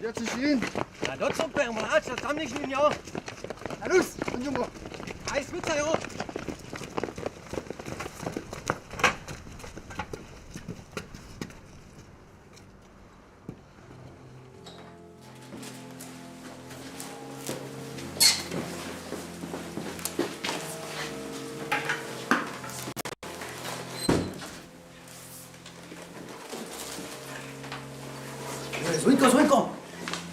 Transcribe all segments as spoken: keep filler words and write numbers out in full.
Ja, co si jen? Na, do co, Bernhard, co tam nicht nun, jo? Na los, idźemy. Haj, smica, jo. Zwónko, zwónko!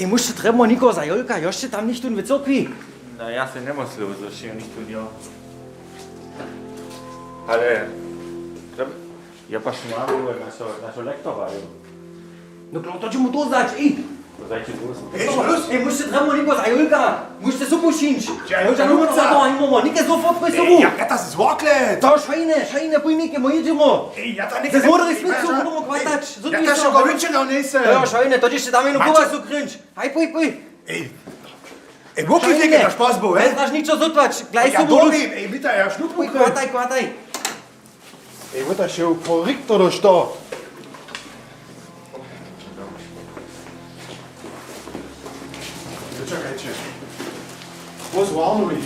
Ej, móžeš, trjebamo někoho za Jolka, jo, sće tam nicht tón w cyrkwi? No, ja sej njemyslił, zo sće nicht tón, jo. Ale, trjeb-, ja paš mam našeho, našeho lektora, jo. No, klo, to dźe mu to zdać, ej! To zdać, ej, los. Ej, móžeš, trjebamo někoho za Jolka, móžeš sobu přińć. Ja, Jolka, no, co to, ani momo, něke zofort, poj sobu. Ej, ja, ja, to je zwokle. To šajne, šajne, pój něke, mój, jědźemo. Ej, ja to něke. Ze zmodrich směrcow budemo chwatać. Ja to šoko wětšinou njejsem. Jo, šajne, to dźeš tam jednu kowasu kryńć. Haj, pój, pój. Ej, ej, wokil něke to špas był, he? Znaš ničo zotłać, glaj sobu. Ja dobim, ej, wita, ja šnupku. Pój, chwataj, chwataj. Ej, wota še koriktor do što? Čekajće. Pozwal mi.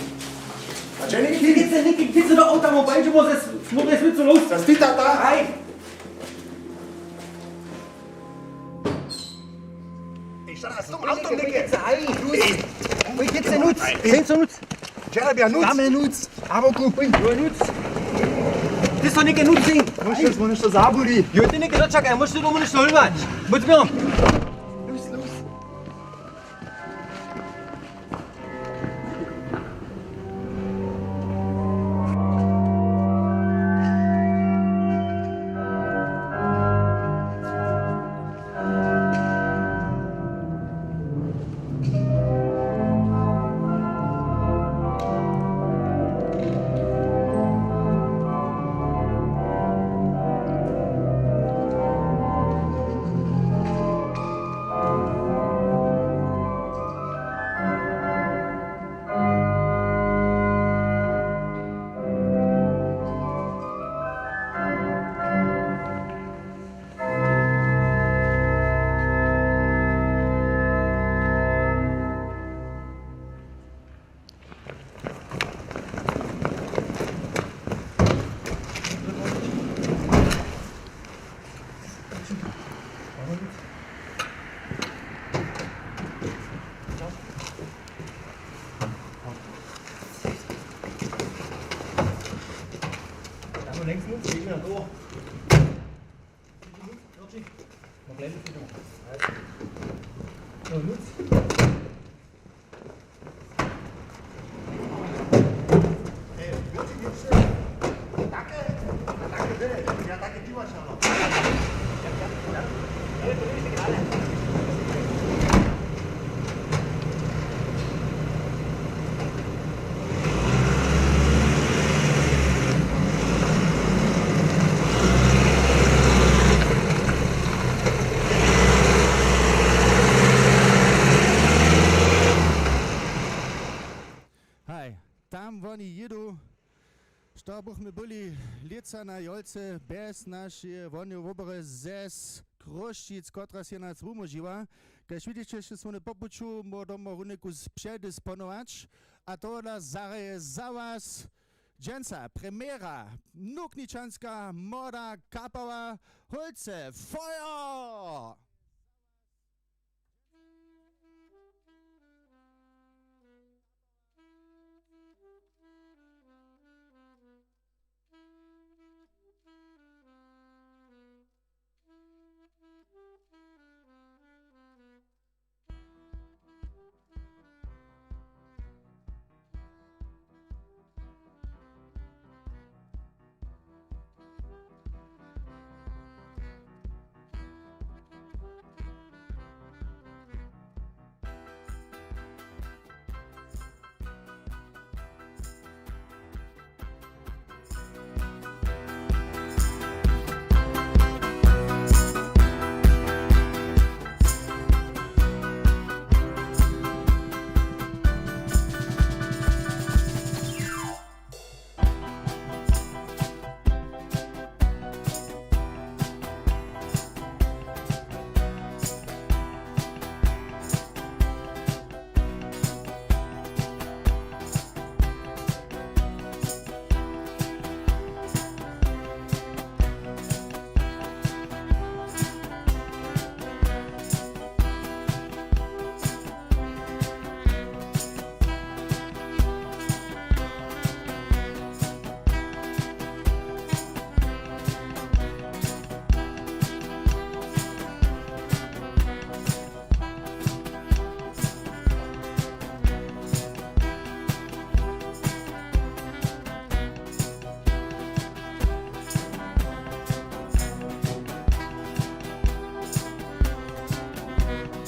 A če niki? Niki, niki, niki do auta, mo, pońdźemo ze smutnej smicu los. Za stita ta? Aj. Ej, šara, z tom autom něke. Ej, ej, nuc. Ej, nuc. Dźe ja nuc? Damy nuc. A wokół, pój. Jo, nuc. Ty so něke nuc, sej. Móžeš, móžeš to zabuli. Jo, ty něke dočakaj, móžeš to doma něšto hólwać. Bądź miło. Nuc, nuc. Haj, tam woni jědu. Što bychmy byli lětsa na Jolce bjez našeje wonjeje wobory z Chrósćic, kotraž je nas wumóžiła. Kaž widźeće, sće smy po puću móhł domo runje kus předisponować. A tohodla zahraje za was dźensa premjera, nukničanska młoda kapała Hólcy. Feuer!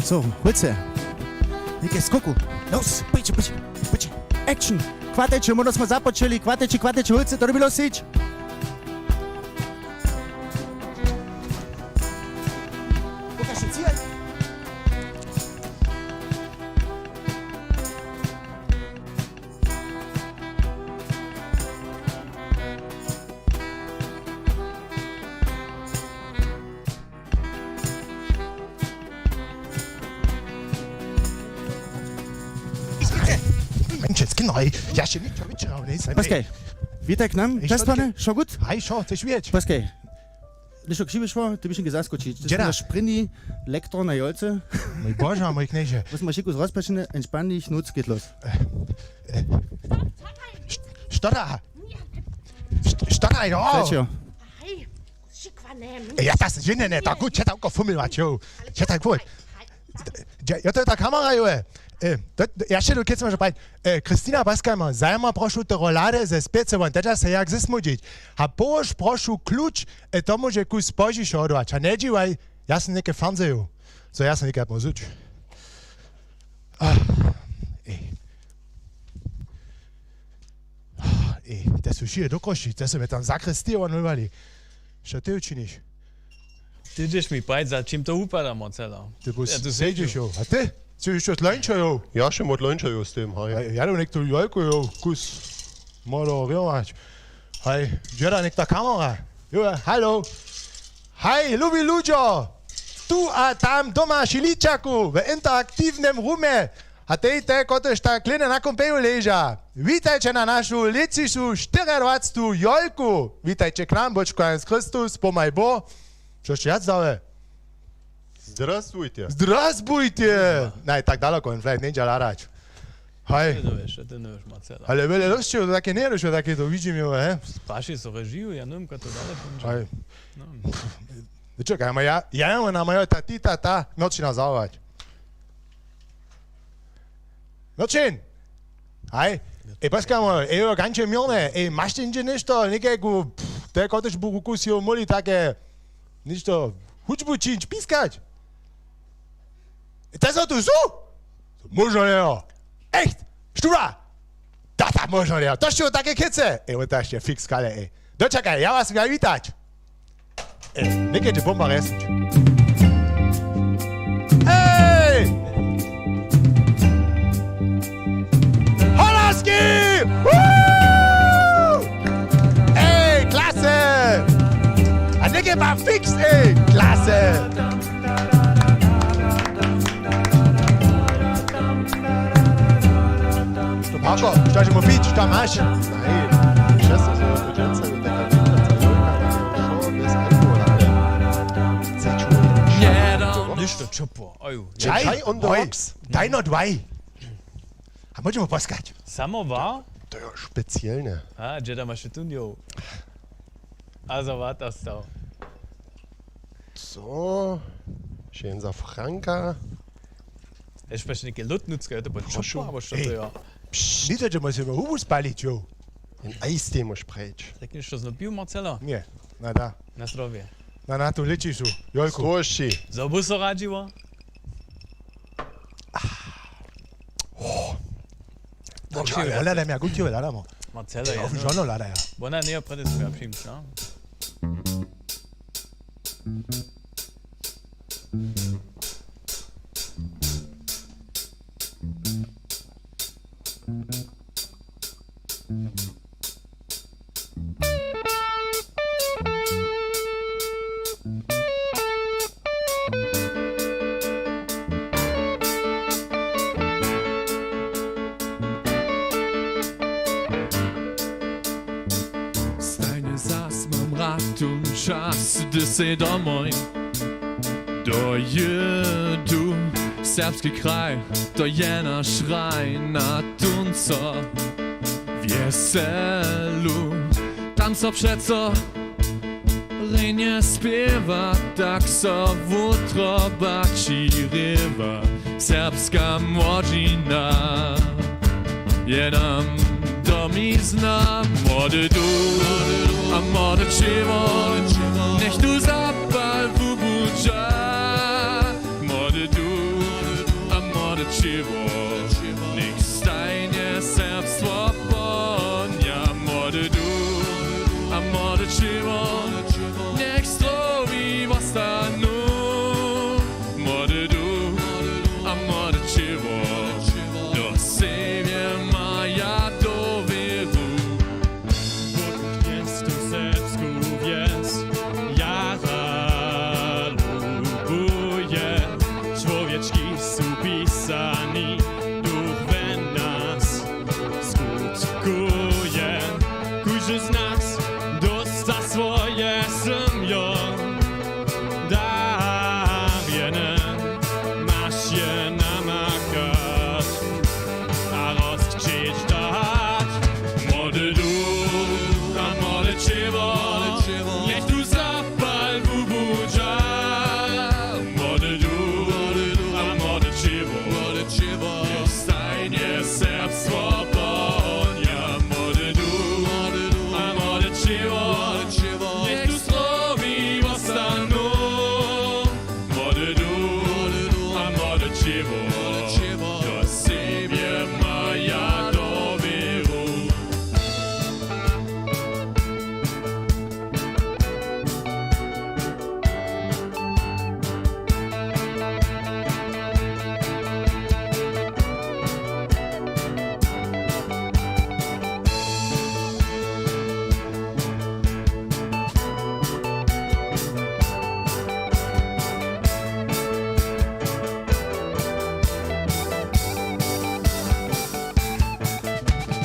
Co, hólcy. Něke skoku. Los, pójće, pójće, pójće. Action. Chwatajće, módlo smy započeli. Chwatajće, chwatajće, hólcy, to by měło seć. Pokažće cíl. Mensch, jetzt genau, ey. Ja, schon nicht, schon nicht, schon nicht. Paskej, witaj k nam. Ej, čestwane, wšo gut? Haj, wšo, chceš wěc? Paskej, něšto křiwe šło, ty byš něke zaskočić. Ty dźeda. Naš prěni lektor na jolce. Mój Božo, mój knježe. Wós maš kus rozpašene, ein spannich Nutzkitlos. Što da? Što da, jo? Sečo. Haj, šikwanem. Ej, ja, to je, ne, ne, to gut, ja, to fummel, jo. Ja, to gut. Ja, to je ta kamera, jo. E, to, ja še do kec môžem prajić. E, Kristina, paskaj ma, zajma prošu te rolady ze spěcy won, tedźa se jak zesmudźić. A połož prošu kluč, e, to móže kus pozdźišo hodować. A njedźiwaj, ja som něke fernseju. Co ja som něke móžu zuć. Ah, ej. Ah, ej, te su šije do Chrósći, te su mje tam zakrestowali. Što ty učiniš? Ty dźeš mi prajić, za čim to wupada, Marcela. Ty bus ja tu sedźiš, jo. A ty? Ty ješ od lońča, jo? Ja še od lońča, jo, z tym, haj. Ja, ja dam něk tu jolku, jo, kus. Moro rjować. Haj, dźeda něk ta kamera. Jo, halo. Haj, lubi ludźo. Tu a tam doma w Šiličaku, w interaktiwnym rumje. A tej te, kotryž tak lěnje na kompeju leža. Witajće na našu lětšišu štyriadwacetu jolku. Witajće k nam, bóčko Hans Christus, pomhaj Bóh. Přešto ja zdałe. Zdrastwujtě. Zdrastwujtě. Naj, tak daloko, on vielleicht njeńdźe hladać. Haj. Ty to wěš, ty to wěš, Marcela. Ale wjele losćeho, to take njeje, to take to widźim, jo, he? Spaši so režiju, ja njewěm, kako to dale póńdźe. Haj. No. Čekaj, ja, ja, ja, ona maja ta, ti, ta, ta, noćina zawołać. Noćin! Haj, ej, paskamo, ej, jo, ganče měrne, ej, maš ty hdźe něšto, někajku, pff, te kotež buchu kus jo móhli take, něšto, hudźbu čińć, piskać. Ej, te so tu su? Móžno njejo. Echt, študa! Tata, móžno njejo, to su take kěce. Ej, wót ta sće fix kale, ej. Dočakaj, ja was chcem witać. Ej, někajče bomba resnić. Ej! Holanski! Woo! Ej, klase! A někaj ma fix, ej, klase! To Marco, što je mu pić, što maš? Naj, šestnaest, dźensa je taka dźensa, jo, bez alkohola, ale zečuj. Něšto čopo, aju. Čaj, čaj on the rocks. Daj no dwaj. A móžemo poskać. Samowar? To je specielne. A, dźeda maš tu njo. A za wata stał. Co? Wšě jen za franka? Ješ pač něke lótnutske, je to po čopu, abo što to je? Pšt. Witaj, dźe móžeš hubu spalić, jo. Jen ice tea móžeš prejć. Tak něšto znopił, Marcela? Ně, nada. Na zdrowje. Na, na tu lětšišu, jolku. Stroši. Zo by so radźiło? Hladam, ja gutě hladamo. Marcela, ja, žono hladaja. Bona njejo prjedy směra přijimć, no? Stajnje zas mam rad tón čas, hdy sej domoj dojědu. Serbski kraj, to je naš raj, na tón so wjeselu. Tam so přeco rjenje spěwa, tak so wutroba čěrjewa. Serbska młodźina je nam domizna. Młody duch a młode ćěło, njech tu zapal wubudźa. Młody duch Ćěło, njech zdrowi wostanu. Młody duch a młode ćěło do sebje maja dowěru. Bóh knjez tu serbsku wjes jara lubuje. Čłowječki su pisani, duch we nas skutkuje. Kóždy z nas dósta swoje, sym jo darjeny, maš je namakać a rozkćěć dać. Młody duch a młode ćěło, njech tu zapal wubudźa. Młody duch a młode ćěło, njech stajnje serbstwo pohonja. Młody duch a młode ćěło, njech tu zdrowi wostanu. Młody duch a młode ćěło do sebje maja dowěru.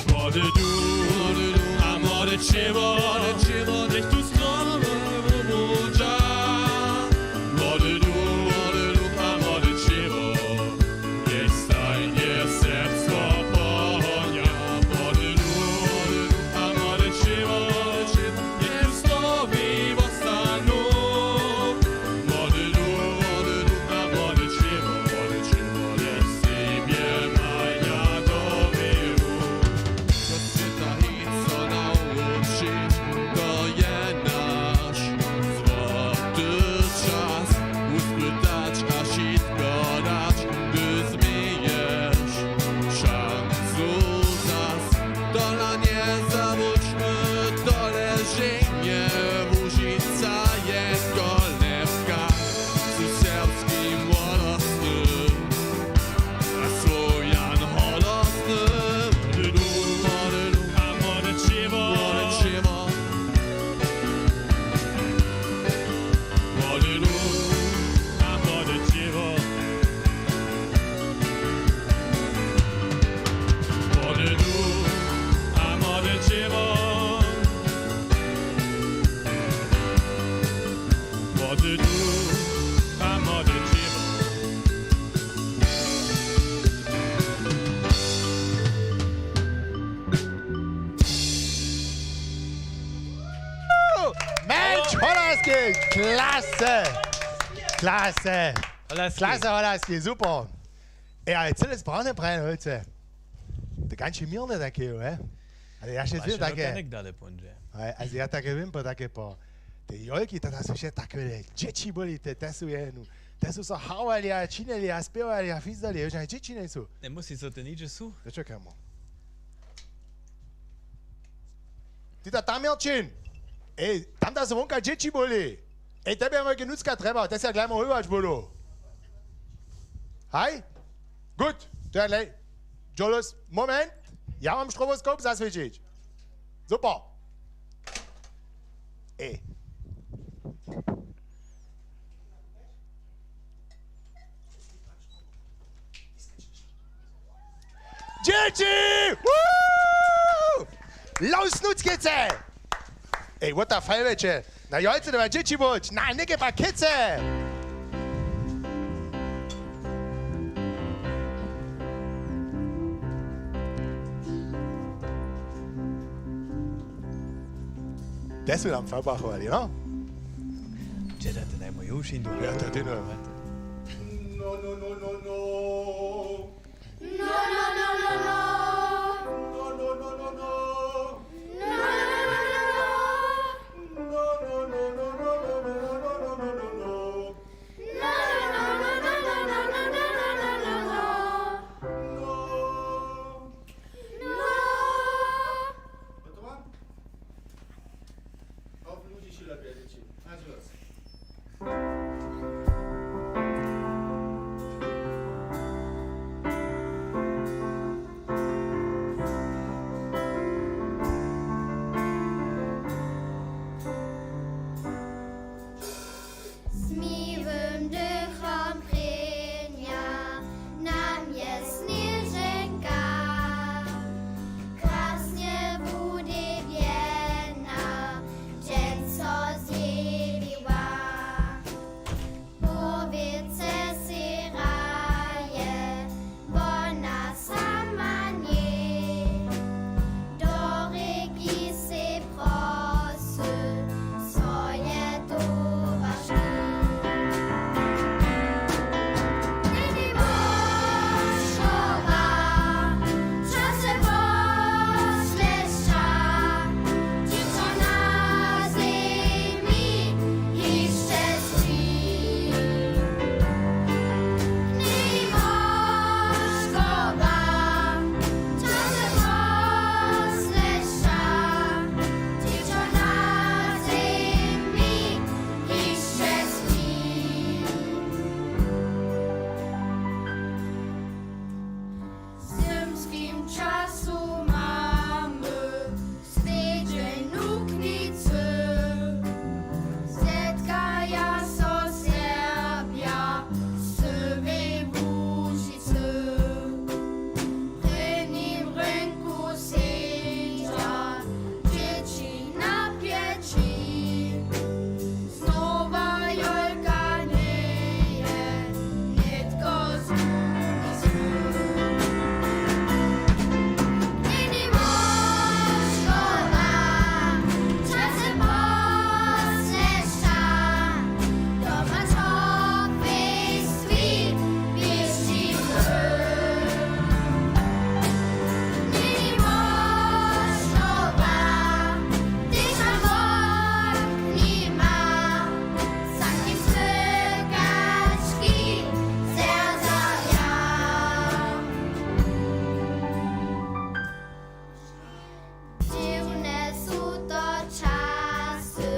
Młody duch a młode ćěło, njech tu zdrowi wubudźa. Młody duch a młode ćěło, njech stajnje serbstwo pohonja. Młody duch a młode ćěło, njech tu zdrowi wostanu. Młody duch a młode ćěło, młode ćěło, njech sebje maja dowěru. Do swěta hico naučić, to je naš złoty čas. Wuspytać a wšitko dać, hdy změješ šansu zas. Tola njezawučmy, tole ženje, Łužica je kolebka, su serbski młodostny. A Słowjan holostny, młody duch, młody duch a młode ćěło, młode ćěło. Młody duch a młode ćěło. Młody duch a młode ćěło. Młody duch a młode ćěło. Mensch, Holerski! Klasse! Klasse! Holerski. Klasse, Holerski, super! Ej, ale cyle sprjawne praje, holce. To gančej měrne take, jo, he? Ale ja še zwě take. Ej, also ja take wěm, po take po. Te jolki, to su wše takele dźěći byli, te, te su jenu. Te su so harwali a činili a spěwali a fizdali, jo, žane dźěći njejsu. Njemusi so te nihdźe su. Dočekajmy. Ty ta tam, Jerčin! Ej, tam da su wonka dźěći byli! Ej, tebje mojke nutřka trjeba, te se glejmo hódłać budu. Haj? Gut, to je lej. Dźolos, moment. Ja mam štroboskop zaswědčić. Super. Ej. Dźěći! Woo! Lausnutřkece! Ej, what the fuck, wěće? Na jolce dwa dźěći być! Na, něke pak kece! Te su nam fabachowali, no? Dźe da te najmo jušin? Ja, to ty, no. No, no, no, no, no. No, no, no, no, no. No, no, no, no, no. No, no, no, no, no. Z miłym dychom prěnja na mje sněženka, krasnje wudebjena, dźensa zjewiła. Powědź sej raje, wona sama nje. Do rěki sej prosy swoje towarški. Něni woškowa, časy woslěša, dźěćo na zemi hišće W zymskim času mamy swjedźeń nuknicy, zetkaja so Serbja z cyłej Łužicy. W prěnim rynku sedźa dźěći na pjeći. Znowa jolka njeje nětko z nimi smy. Něni woškowa, časy woslěša, doma so pěstwi pěsći smy. Něni woškowa, tež wok nima. Dźiwne su to časy,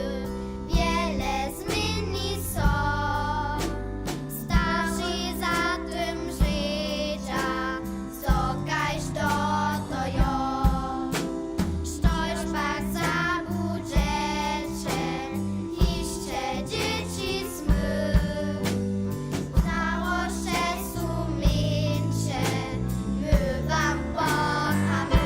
wjele změni so. Starši za tym žědźa, zo kaž to, to jo. Štož pak zabudźeće, hišće dźěći smy. Narošće su mjeńše, my wam pochamy.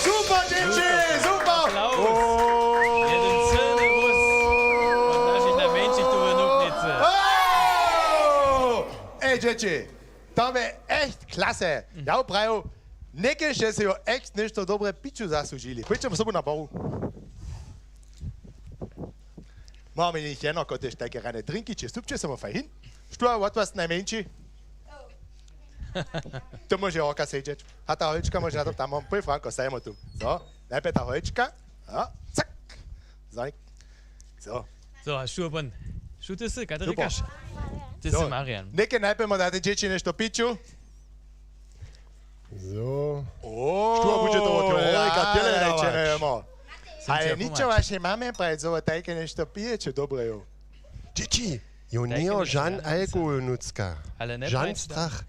Super, dźěći, super! Aplauz. O! Jedyn sylny hłós wot našich najmjeńšich tu w Nuknicy. O! Ej, dźěći, to je echt klase. Ja prajił, někaj sće sej jo echt něšto dobre piću zasłužili. Pójdźemy sobu na baru. Mamy jich jeno, kotež tajke rane drinki, či supće, samo fajn. Štó wot was najmjeńši? To móže horka sedźeć. A ta holčka móže na to tam, poj, Franko, stajemo tu. So, najprje ta holčka. A, cak. Zanik. So. So, a štó pon? Štó ty sy, Katerikaš? Ty sy Marian. Něke najprje móhł na te dźěći něšto piću. So. O, štó budźe to wot horika tele dawać. Ale ničo, waše mamy prajić, zo tajke něšto pijeće dobre, jo. Dźěći, jo, njejo žan alkohol nutřka. Žan strach.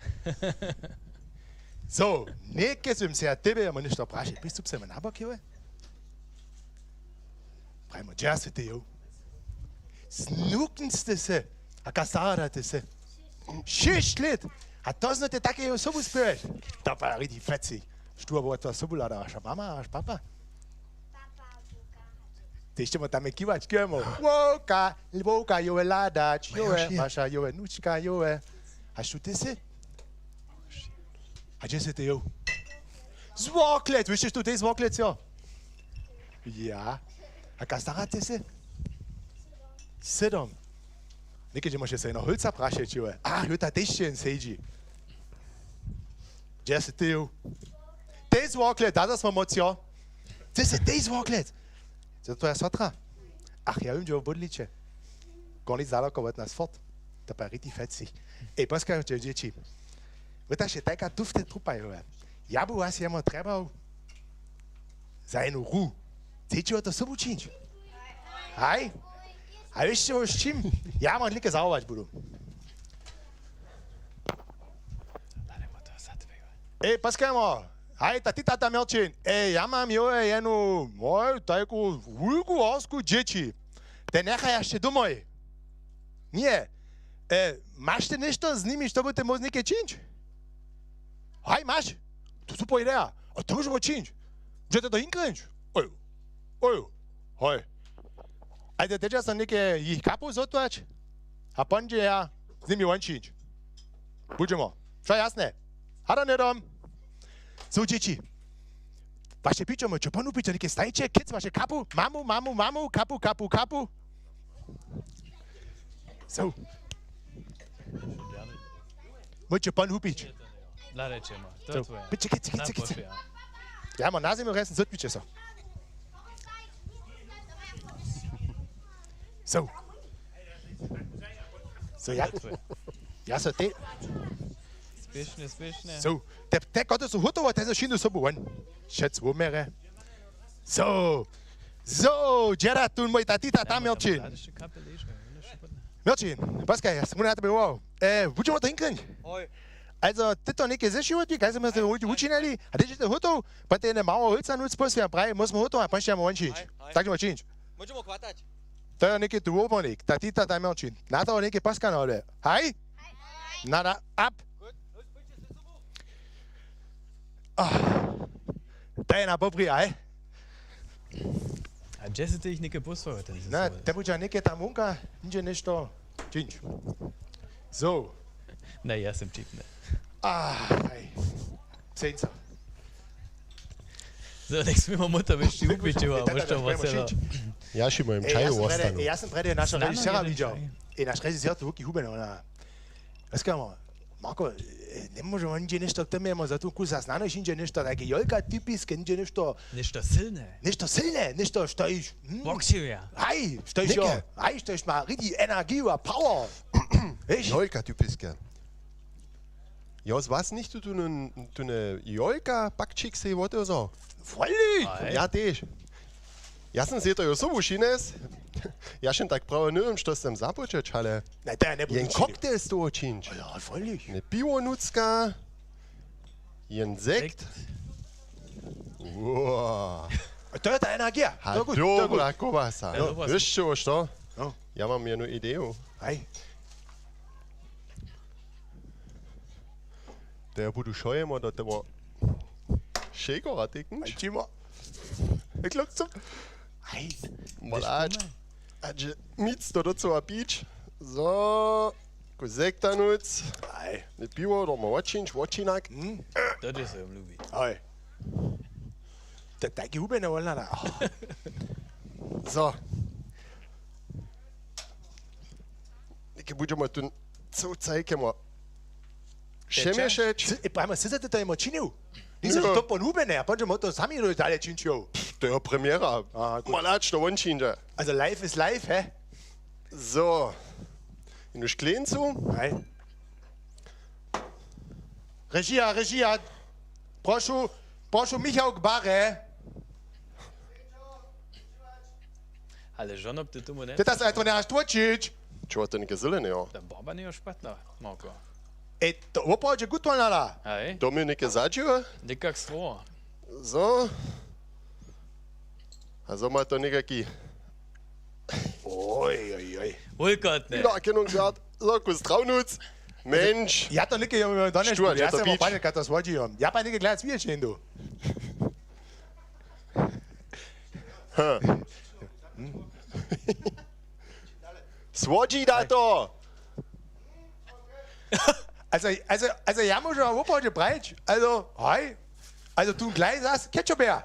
So, něke sym se ja tebe, ja móhł něšto prašeć, přistup se na bok, jo. Prajmo, dźe sy ty, jo? Snuknste se, a kasarate se. Šěsć lět. A to znote takeju sobu spěwać. To pa ridi feci. Štó abo to sobu hlada, waša mama, waš papa? Tež ćemo tam kiwać, kiwajmo. Wowka, wowka, jowe hladać, jowe, waša, jowe, nučka, jowe. A štó ty sy? A dźe sy ty, jo? Z Worklec, wy sće tu tej z Worklec, jo? Ja. A kastarate se? Sydom. Něke, dźe móže so jeno holca prašeć, jo? A, jo, ta tež jen sedźi. Dźe sy ty, jo? Tej z Worklec, da, da smo moc, jo? Ty sy tej z Worklec. Co to twoja sotra? Ach, ja wěm, dźe wot Bódliče. Konic daloko wot nas fort. To pa riti feci. Ej, poskajće, dźěći. Wy tak sće tajka tufte trupajowe. Ja bu was jemu trjebał za jednu hru. Chceš to sobu čińć? Haj? A wěš, z čim? Ja wam něke zawołać budu. Ej, poskajmo. Haj, ta, ty tata Měrćin. Ej, ja mam joj jednu, moj, tajku wulku horsku dźěći. Te njechaja sće domoj. Ně. E, maš ty něšto z nimi, što by ty móhł něke čińć? Haj, maš. To super ideja. A to móžemy čińć. Móžete to hinkryć? Oj. Oj. Hoj. A te, tež so něke jich kapu zhotwać? A póńdźe ja z nimi won čińć. Budźemo. Wšo jasne. Hada hnydom. Su dźěći. Waše pićo, móžeće ponupić, něke stajće, kic, waše kapu, mamu, mamu, mamu, kapu, kapu, kapu. So. Móžeće ponupić. Hladajće ma. To je twoje. Piće, kic, kic, kic. Ja mam na zemi resn, zotwiće so. So. So, ja, ja so te. Spěšnje, spěšnje. So, te, te koty su hotowe, te so šindu sobu won. Šec wuměre. So, so, dźeda tu mój tatita tam, Měrćin. Měrćin, poskaj, ja sam na tebe wołał. E, budźemo to hinkryć. Also, ty to něke zešił, kaj smo to učinili, a tež je to hotow, pa te jedne mało holca nuc poswě a praji, móžemo hotow, a pan sće won čińć. Tak ćemo čińć. Móžemo chwatać. To je něke tu woponik, ta tita tam je čin. Na to něke paska na hole. Haj? Nada, up. Ah. To je na bobri, haj? A hdźe sy ty jich něke posłał, ten sesło? Na, te budźa něke tam wonka, nihdźe něšto čińć. So. Ne, ja sym čipny. Ah, haj. Sejnca. So, tak smy mu to wyšli upić, a možno Marcelo. Ja ši mojim čaju ostanu. Ja sam prjedy našeho režisera widźał. I naš režiser to wuki huben, ona. Wěskamo, Marko, e, njemóžemo nihdźe něšto k temu, za tu kus zas na nož nihdźe něšto, tajke jolka typiske, nihdźe něšto. Něšto sylne. Něšto sylne, něšto, štož, hm? Boksuje. Haj, štož jo. Haj, štož ma ridi energiju a power. Wiš? Jolka typiske. Jo, z was něchtó tu, tu, tune jolka, pakčik sej wotewzał? Freilich! Ja tež. Ja sam sej to jo sobu přines. Ja šim tak prawo nywěm, što sym započeć, ale jen koktel z toho čińć. Ja, freilich. Ne piwo nutřka, jen sekt. Wow. A to je ta energija. Ha, to je gut, to je gut. Dobra kobasa. Ja, dobra. Wěš čo, što? No. Ja mam jednu ideju. Haj. To ja budu šojemo do tego šejkora tiknąć. Aj čimo. Aj klopco. Aj. Molać. A dźe nic to docyła pić. So. Ku sektanuc. Aj. Ne piwo, doma wočinć, wočinak. Hm? To dźe so jom lubi. Aj. To tajki hubjene wolnana. So. Něke budźemo tu cołcajkemo. Přeměšeć. Prajmo, sy za to jemo činił? Niso to ponubene, a potom to sami dale činčują. To je premiera. Malać to won činže. Also life is life, he? So. Jenu škleńcu. Haj. Režija, režija. Prošu, prošu, Michał k barje. Ale žono, ty tomu ne. Ty to aj to njehaš tłočić. Čeho to něke zeleneho? Ta barba njeje špatna, Marko. Ej, to woprawdźe gutowna da. Haj. To mi něke zadźiwa. Někak słowo. So. A so ma to někaki. Oj, oj, oj. Wulkotne. Ja, kennungswert. So, kus Traunutz. Mensch. Ja to něke, jo, jo, to nještudź, ja to sam pić. Panje, kaj to słodźi, jo. Ja pa něke gledac, wieš, jenu. Słodźi da to! Also, also, also, ja móžu wam woprawdźe prajić, also, haj, also, tu glej zas ketchup her.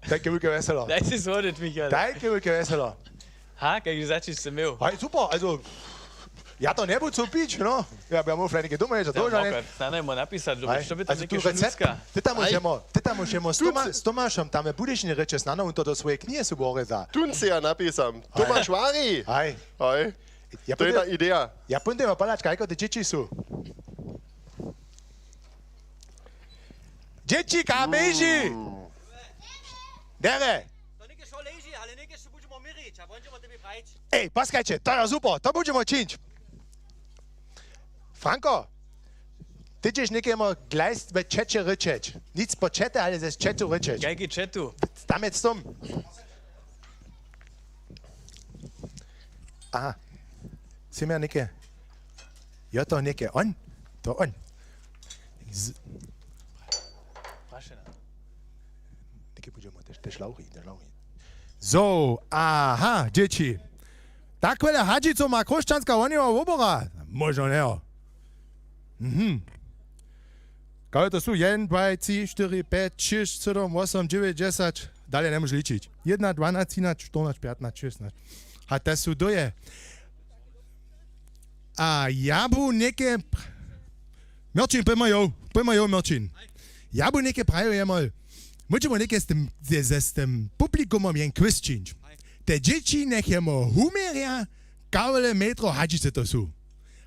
Tajke wulke wjeselo. Daj si słodźić, Michal. Tajke wulke wjeselo. Ha, kak začeš se měł? Haj, super, also, ja to njebu co pić, no. Ja, ja móžu flajnike doma jeć, to žane. Snano je mo napisać, dobre, što by to něke šunucka. Ty tam móžemo, ty tam móžemo, s Toma-, s Tomašom, tam je budyšne rěče, snano on to do swoje knihe su woreza. Tun si ja napisam. Tomaš Wari. Haj. Haj. To je ta ideja. Ja póńdźem podać, kajko te dźěći su. Dźěći, kameži! Dere! To něke šo leži, ale něke ešte budźemo měrić a wón dźe wo tebi prajić. Ej, poskajće, to je super, to budźemo čińć. Franko, ty dźeš někemu glejst we čeće rěčeć. Nic po čete, ale ze četu rěčeć. Kajki četu? Tam je tom. Aha. Sym ja něke. Jo, to něke on? To on. Z- Mašina. Něke budźemo tež, tež lauchi, tež lauchi. So, aha, dźěći. Tak wjele hadźicow ma Chróšćanska wohnjowa wobora? Móžno njeho. Mhm. Kawje to su? Jedyn, dwaj, tři, štyri, pjeć, šěsć, sydom, wosom, dźewjeć, dźesać. Dale njemóžeš ličić. Jedna, dwanac, třinac, štyrnac, pjatnac, šěstnac. A te su doje. A ja bu něke pr-, Mjerćin, pojma jo, pojma jo, Mjerćin. Ja bu něke prajił jemol. Móžemo něke z tym, ze, ze, z tym publikumom jen quiz čińć. Te dźěći njech jemo huměrja, kawle metrow hadźice to su.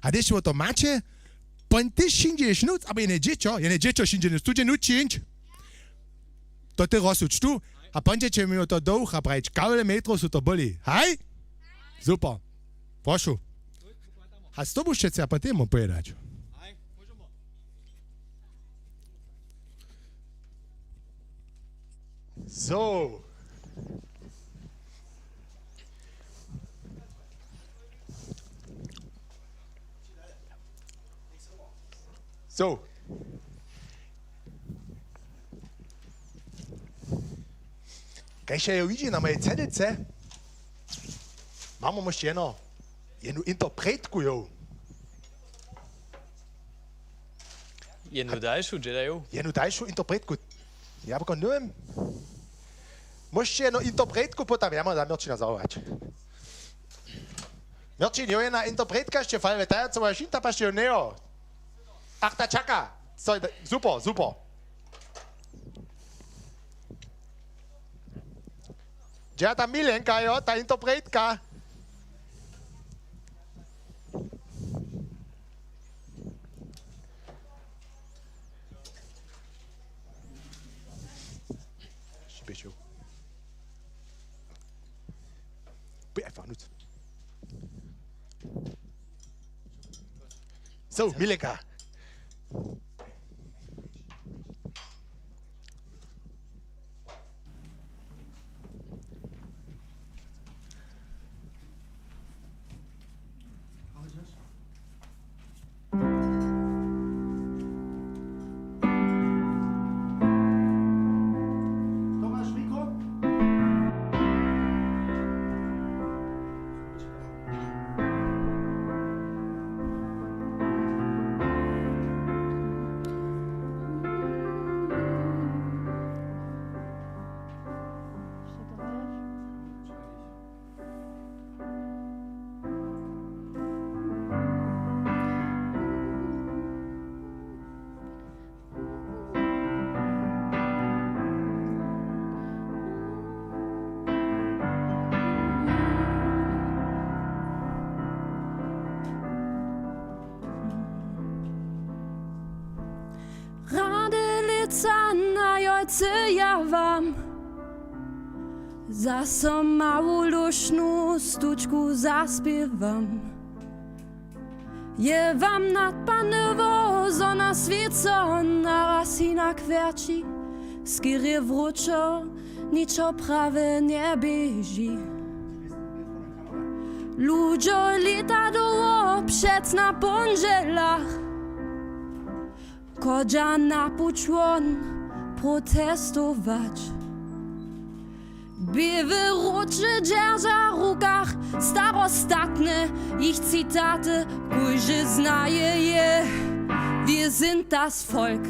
A hdyž wo to maće, pon tež hińdźe ješ nóc, abo jene dźěćo, jene dźěćo hińdźe nóc, tu dźe nutřińć. To ty rozsudź tu, a pon dźeće mi to do ucha prajić, kawle metrow su to byli. Haj? Super. Prošu. A z tobu šće chce a pon tež móhł pòjedać. So. So. Kaž jo widźi na mojej cedlce, mamy móžno jeno, jenu interpretku, jo. Jenu dalšu dźělajo. Jenu dalšu interpretku. Ja poko nowym. Móžeće jenu interpretku potom, ja mam za Mjerćina zawołać. Mjerćin, jo, jedna interpretka, sće falwe tajacowa šinta, pa sće jo njejo. Ach, ta čaka. So, super, super. Dźe ta Milenka, jo, ta interpretka. Šiběšow. Poj einfach nutř. So, Milenka. Młode lěta na jojce ja wam zaso mału lušnu stučku zaspěwam. Je wam nadpanyło, zo na swěco naraz hinak wjerći, skerje wróćo, ničo prawje njeběži. Ludźo lěta dołho před na póndźelach chodźa na puć won protestować. Běłe wróće dźerža w rukach, starostatne jich citaty, kóždy znaje je, wir sind das Volk.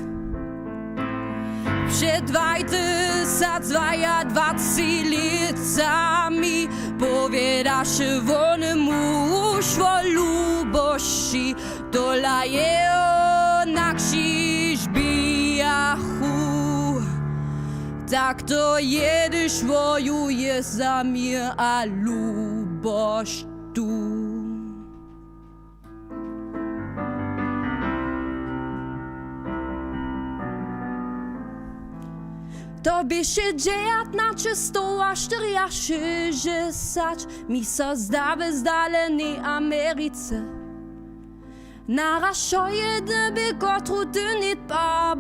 Před dwaj tysac dwajadwaceći lětami powědaše wony muž wo lubosći, tola jeho na křiž bijachu. Tak to jědyž wojuje za měr a lubosć tu. To běše dźewjatnaćestowaštyriašěsćdźesać, mi so zda, w zdalenej Americe. Naraz wšojedne bě, kotru ty nětba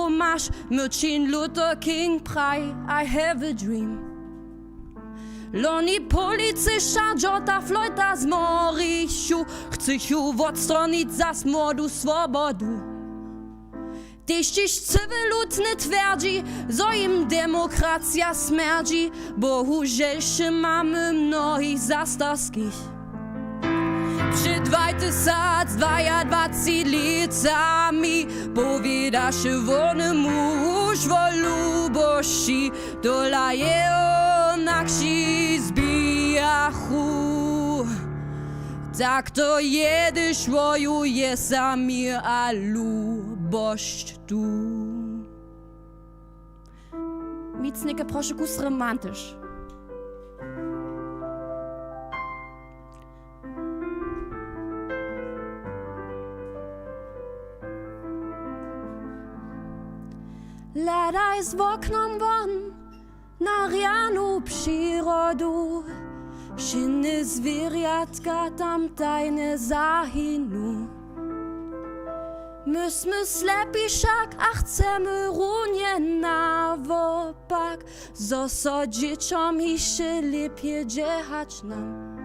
maš, Martin Luther King praji: I have a dream. Loni policisća George'a Floyda zmorichu, chcychu wotstronić za młodu swobodu. Tež tež cyły lud njej twjerdźi, zo jim demokracija smjerdźi, bohužel wšě mamy mnohich zastarskich. Před dwaj tysac dwajadwaceći lětami powědaše wony muž wo lubosći, tola jeho na křiž bijachu. Tak to jědyž wojuje za měr a lubosć tu. Nic něke prošu kus romantiš. Hladaj z woknom won na rjanu přirodu, wšědne zwěrjatka tam tajnje zahinu. My smy slepi wšak a chcemy runje nawopak, zo so dźěćom hišće lěpje dźěłać nam.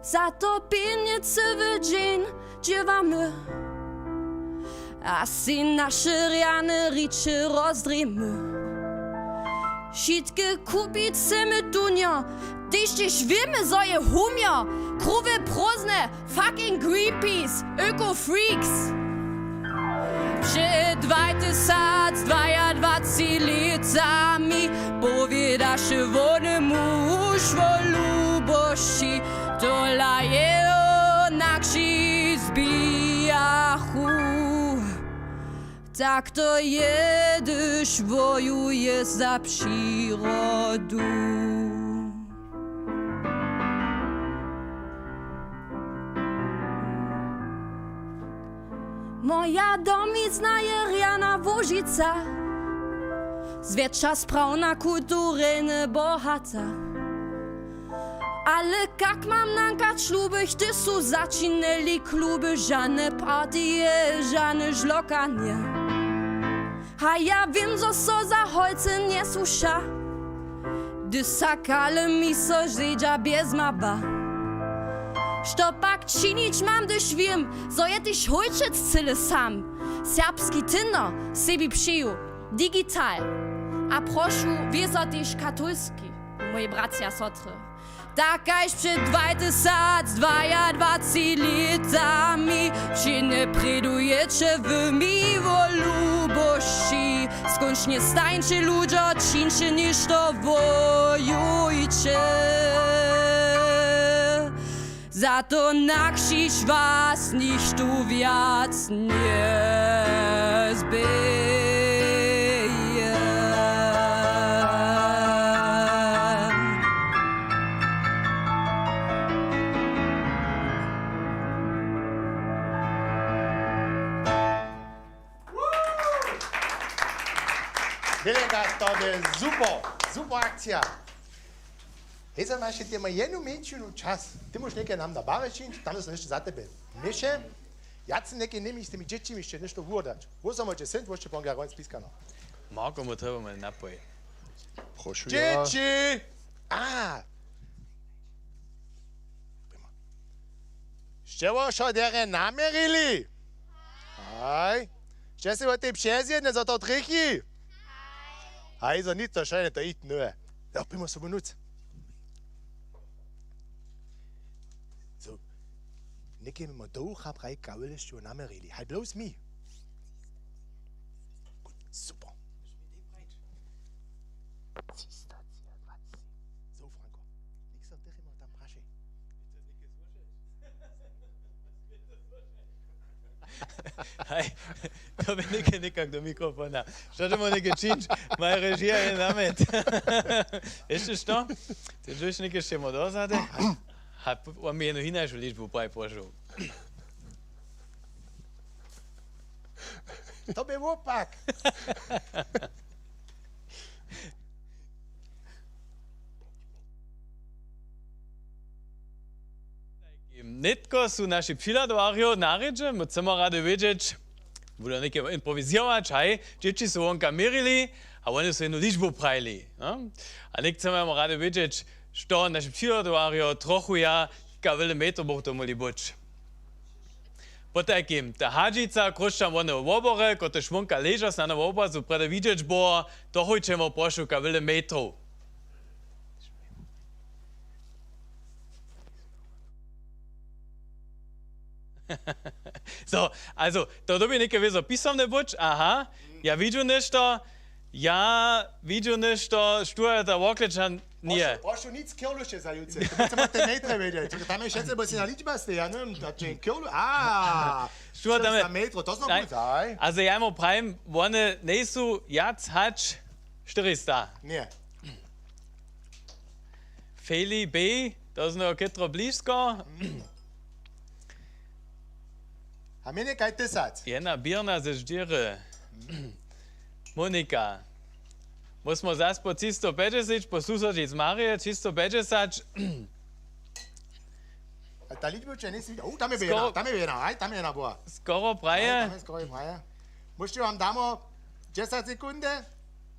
Za to pjenje cyły dźeń dźěłamy a sej naše rjane rěče rozdrěmy. Wšitke kupić chcemy tunjo, tež tež wěmy, zo je humjo, kruwje prózdne, fucking Greenpeace, öko-freaks. Před dwaj tysac dwajadwaceći lětami powědaše wony muž wo lubosći, tola jeho na křiž zbijachu. Tak to jědyž wojuje za přirodu. Moja domizna je rjana Łužica, zwjetša sprawna kulturelnje bohata. Ale kak mam nanka kluby, hdyž su začinjeli kluby, žane partije, žane žlokanje. A ja wěm, zo so za holcy njesłuša, hdyž sakale mi so zedźa bjez maba. Što pak činić mam, hdyž wěm, zo je tež hólčec cyle sam? Serbski Tinder sebi přeju digital. A prošu, wězo tež katolski, moji bratřa a sotry. Tak kaž před dwaj tysac dwajadwaceći lětami, wšědne prědujeće w mi wo lubosći. Skónčnje stańće, ludźo, čińće něšto, wojujće. Za to na křiž was nichtó wjac njezběje. Milenka, to je super, super akcija. Hej, za maš ty ma jednu mjeńšinu čas. Ty móžeš někaj nam na barje čińć, tam so něšto za tebe měše. Ja chcem někaj němi z tymi dźěćimi hišće něšto wuhordać. Wósomodźe syn, wósće pongarań spiskano. Marko, mu trebamy napoj. Prošu ja. Dźěći! A! Prima. Sće wo wšo derje naměrili? Haj. Sće sej wot tej přezjedne zo to trjechi? Haj, zo nic, to šajne, to jich nuje. Jo, pijmo sobu nuc. So, někaj mimo do ucha praji kawle sće wo naměrili. Haj, blows mi. Super. Třista třiadwacet. So, Franko, nik so tež tam prašej. Haj, to by něke někak do mikrofona. Što to móhł něke čińć? Moja režija je namjet. Ješće što? Ty dźeš něke šemo dozady? Ha, p-, on mi jednu hinašu ličbu praj prošu. To by wopak. Nětko su naši přihladowarjo na rědźe, my chcemy rady wědźeć, budu něke improwizěrować, haj, dźěći su wonka měrili a woni su jednu ličbu prajili, no? A něk chcemy rady wědźeć, što naši přihladowarjo trochuja, kawyle metrow bych to móhli być. Potajkim, ta hadźica, chróšćam wone wobory, kotrež wonka leža snano w obrazu prjedy widźeć było, to hojćemo prošu kawyle metrow. So, also, to dyrbi něke wězo pisomne być, aha, ja widźu něšto, ja widźu něšto, štó je ta Wokličan, nje. Prošu, prošu, nic Kirluše za jutře. To chcemy te metre wědźeć. Tam je wšetcy, bo si na ličba stej, ja nevím, tak je Kirlu, a, štó tam je? Štyristo metrow, to znamo, haj. Also, ja mu prajim, wone njejsu wjac hač štyrista. Nje. Feli B, to znamo chytro blisko. A mjenje kaj tysac. Jedna běrna ze ždźěry. Monika. Móžemy zas po třisto pjećdźesać, po susodźic Marje, třisto pjećdźesać. A ta ličba će njejsy widźeć. U, tam je jedna, tam je jedna, aj, tam je jedna była. Skoro praje. Aj, tam je skoro praje. Móžeće wam damo dźesać sekundy.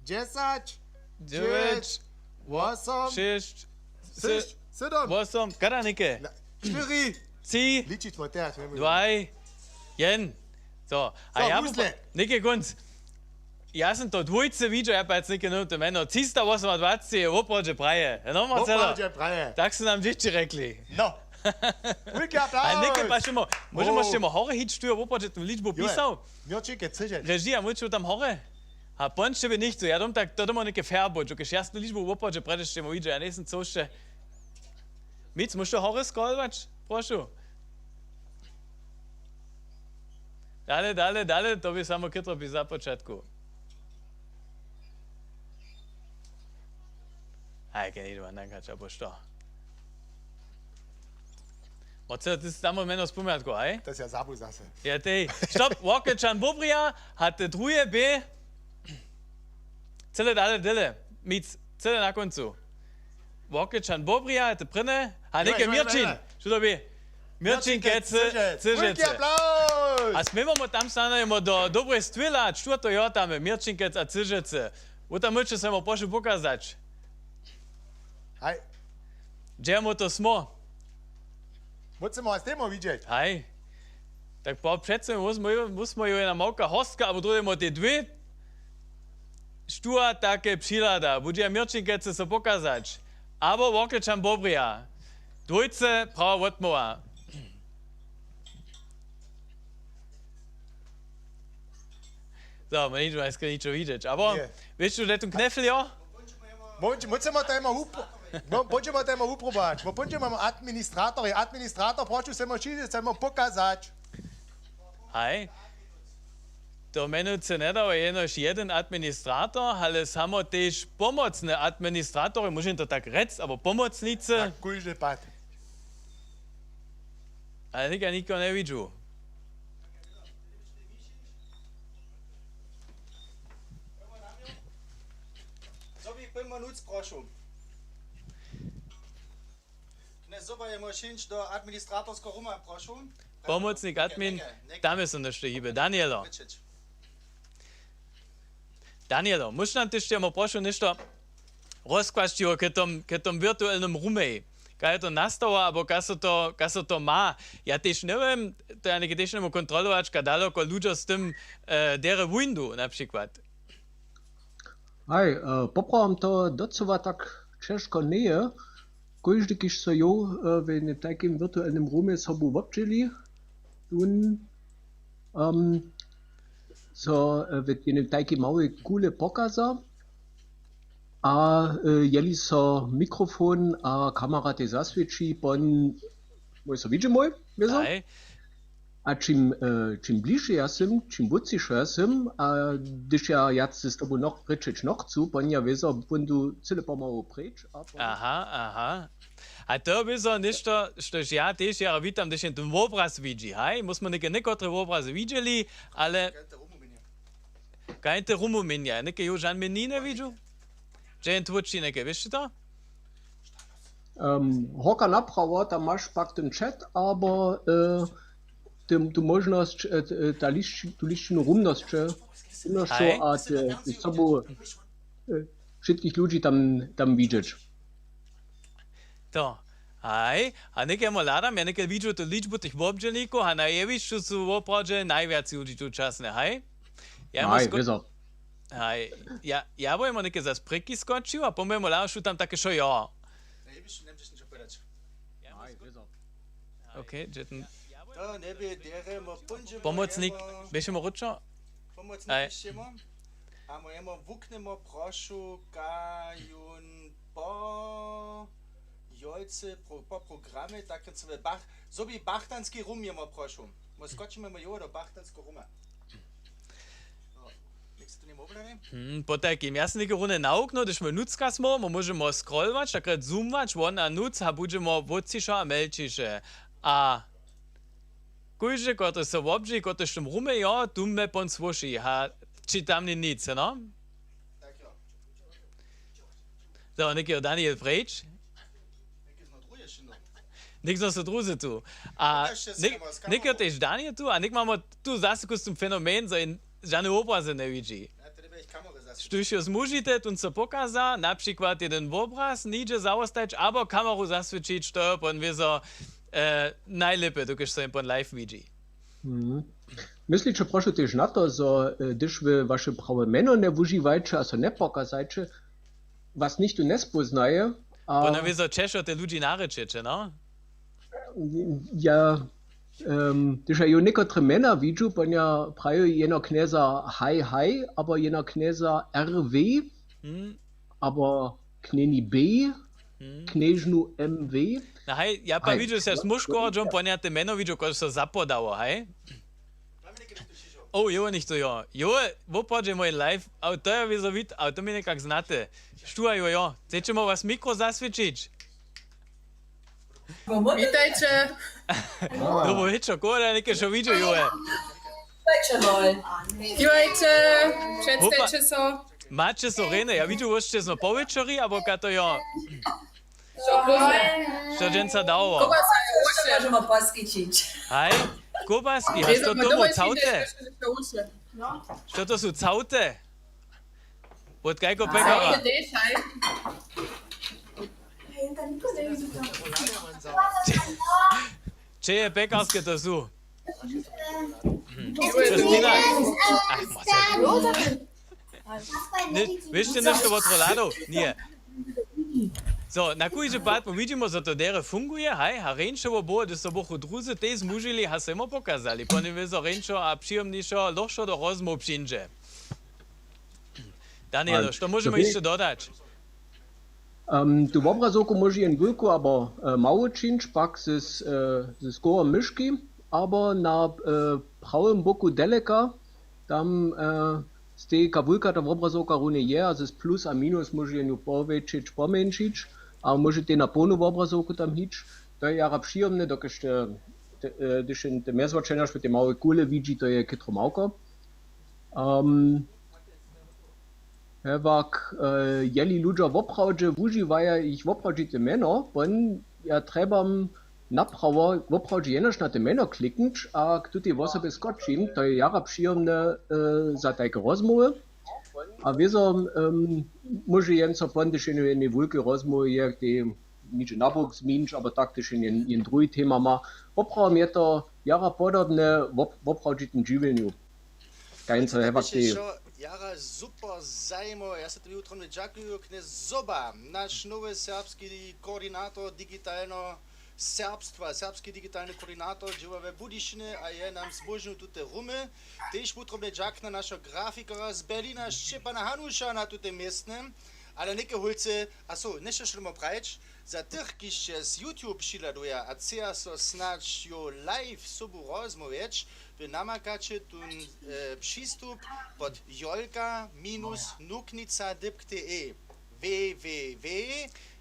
Dźesać, dźewjeć, dźewjeć, wosom, šěsć, šěsć, sydom, wosom, kada něke? Na, štyri. Tři. Ličić wot tež, dwaj, jen. So, a so, ja wuzle. Něke kónc. Ja sym to dwójce widźał, ja pak něke, no, to mjeno třista wosomadwacci je woprawdźe praje. No, Marcelo? Woprawdźe praje. Tak su nam dźěći rjekli. No. Wulki aplauz. A něke pašemo, móžemo, oh, sćemo hore hić, tu je woprawdźe tu ličbu pisał. Měrćinke třižeć. Režija, móžeš tam hore? A pon će by nichtó, ja dom tak, to doma něke fair być, dokelž ja snu ličbu woprawdźe prjedy sćemo widźeć, ja njejsym co wšće. Mic, móžeš to hore scrollować? Prošu. Dale, dale, dale, to by samo chytro při započatku. Haj, kaj nidźe, nankač, abo što? Marcel, ty sy tam mjeno spomjatku, haj? To sy ja zabył zase. Ja, tej, stop, Wokličan Bobrija, ha, te druhe bě. Cyle dale, dyle. Mic, cyle na kóncu. Wokličan Bobrija, te prěnje. A něke Mirčin. Što to bě? Mirčin Kec, Cyžecy. Wulki aplauz! A směmo mu tam stanujemo do dobrej stwěla, čtwórto jo tam, Mirčin Kec a Cyžecy. Wo tam móžeće so mu prošu pokazać. Haj. Dźe mu to smo? Móžemy was temu widźeć. Haj. Tak po přece, musmy, musmy jo jedna małka hostka, abo druhemu te dwě. Štó take přihlada, budźe Mirčin Kec so pokazać. Abo Wokličan Bobrija. Dwójce, prawa wotmołwa. So, my ničo, ničo widźeć, abo wěš, tu je tu knefl, jo? Móžemy to jemu upro-, no, póńdźemy to jemu uprobować, bo póńdźemy administratorje, administrator, prošu, chcemy přijsć, chcemy pokazać. Haj. To mjenujcy njedawa jenož jedyn administrator, ale samo tež pomocny administratorjo, móžem to tak rjec, abo pomocnicy. Na kóždy pad. Ale nika niko njewidźu. Minut, prošu. Knjez Zuba je mój šińć do administratorskeho ruma, prošu. Pomocnik admin, tam je so nešto hiby. Danielo. Danielo, móž nam tež ćemo, prošu, nešto rozkłasć k tom, k tom virtuelnym rumej. Kaj je to nastało, abo kaj so to, kaj so to ma? Ja tež njewěm, to ja něke tež njemu kontrolować, kaj daloko ludźo z tym, e, derje wuńdu, na přikład. Haj, e, poprawom to docyła tak ćežko njeje. Kóždy, kiž so jow, e, w jednym tajkim wirtuelnym rumje sobu wobdźěli, tón, em, so, e, w jednym tajkim małej kule pokaza. A, e, jeli so mikrofon a kamera tež zaswěći, pon mój so widźi mój, wězo? Haj. A čim, e, čim bližej ja sym, čim wótřišo ja sym, a hdyž ja wjac z tobu noch rěčeć nochcu, pon ja wězo błóndu cyle pomału preč a pon... Aha, aha. A to je wězo něšto, štož ja tež jara witam, hdyž jen ten wobraz widźi, haj? My smy něke někotre wobrazy widźeli, ale kaj te rumu měnja? Něke jo žan mjeniny widźu? Dźe jen tłóči něke, wěš ty to? Em, horka naprawo, tam maš pak ten chat, abo, e, tym, tu móžnosć, e, t-, e, ta lišć-, tu lišćinu rumnosće, rumnosćo a te, te sobu, e, wšitkich ludźi tam, tam widźeć. To. Haj, a něke mo hladam, ja něke widźu tu ličbu tych wobdźělnikow, a na jewišću su woprawdźe najwjac ludźi tučasne, haj? Ja mój Haj, sko-, wězo. Haj, ja, ja bym něke zas prěki skočił a pomimo Larošu tam take šo jo. Na jewišću njemóžeš ničo powědać. Ja mój Haj, sko-, wězo. Haj. Okej, dźe ten To njebě derje, mo póńdźemo pomocnik, jemo, běžemo ručo? Pomocnik Haj. Běžemo. A mo jemo wuknemo, prošu, kajun po jolce, pro-, po programje, tak so we Bach-, zo bě Bachtanski rum jemo, prošu. Mo skočimy mo jowo do Bachtanskeho ruma. No, něk se tu njemo wobhladaj. Hmm, potajkim, ja sym něke runje nawuknył, hdyž my nutřka smo, my móžemo scrollować, takle zoomować, won a nutř, a budźemo wótřišo a mjelčiše. A kóždy, kotryž so wobdźěli, kotryž w tym rumje jo, tu mje pon słyši, ha, či tam nije nic, no? To něk jo Daniel preč. Něk so druzy tu. A něk jo tež Daniel tu, a něk mamy tu zase kusny fenomen, zo jen žane wobrazy njewidźi. Štóž jo zmóžite, tón so pokaza, na přikład jeden wobraz, nihdźe zawostać, abo kameru zaswěćić, to jo pon wězo, e, najlěpje, dokelž so jen pon live widźi. Mhm. Mysliće, prošu, tež na to, zo, e, hdyž wy waše prawe mjeno njewužiwajće a so njepokazajće, was nichtó njespóznaje, a Pon wězo ćežko te ludźi narěčeće, no? Ja, em, hdyž ja jo někotre mjena widźu, pon ja praju jeno knjeza Haj Haj, abo jeno knjeza R W, Hmm. abo knjeni B, Hmm. knježnu M W. No haj, ja pa Haj. Widźu, so smuškował, dźom pon ja te mjeno widźu, kož so zapodało, haj? O, jo, nichtó, jo. Jo, woprawdźe mój live, a to je wězo wit, a to mi někak znate. Štó, jo, jo. Chceće mo was mikro zaswěćić? Witajće. Dobry wieczór, koho da něke, što widźu, jo. Witajće, hoj. Witajće. Předstajće so. Maće so rene, ja widźu, wo sće zno po wječori, abo kato, jo. Što dźensa dało? Kobasa je łuše. Možemo poskićić. Haj, kobaski, a što tomu całte? Što to su całte? Pod kajko pekara? Całte tež, haj. Če je pekarske to su? Hm. Justina? Ach, Marcel. Ně, wěš ty něšto wot roladov? Ně. Zo, na kóždy pad, my widźimo, zo to derje funguje, haj, a rjeńšowo było, hdyž so buchu druzy tej zmužili, a sejmo pokazali. Pon je wězo rjeńšo a přijomnišo, lochšo do rozmołw přińdźe. Daniel, što móžemy hišće dodać? Em, tu wobrazowku móže jen wulku abo, e, mało čińć, pak z, e, z kołom myški, abo na, e, prawym boku deleka, tam, e, stejka wulka ta wobrazowka runje je, a z plus a minus móže jen ju powjetšić, pomjeńšić, a móžetej na połnu wobrazowku tam hić. To je jara přijomne, dokelž te, te, e, hdyž jen te mjezwaćerjaš w tej małej kule widźi, to je chytro małko. Em, Hewak, jeli ludźo woprawdźe wužiwaja jich woprawdźite mjeno, pon ja trjebam naprawo woprawdźe jenož na te mjeno kliknć a k tutej wosobje skočim. To je jara přijomne za tajke rozmołwy. A wězo móže jen so pon tež jenu jednej wulkej rozmołwy je tej niče nabok zminić abo tak tež jen druhi tema ma. Woprawom je to jara podobne woprawdźitym dźiwjenju. Kańca hewak tej. Jara super zajimo. Ja se tebi wutrobnje dźakuju, knjez Zoba, naš nowy serbski koordinator digitalneho serbstwa, serbski digitalny koordinator dźěła we Budyšinje a je nam zmóžnił tute rumy. Tež wutrobnje dźakna našeho grafikera z Berlina Šćepana Hanuša na tutej městnje. Ale něke hólcy a so něšto šelmo prajić. Za tych kiž će z YouTube přihladuja a chceja so snadź jo live sobu rozmołwjeć, wy namakaće tón přistup pod jolka minus nuknica dypk de. Www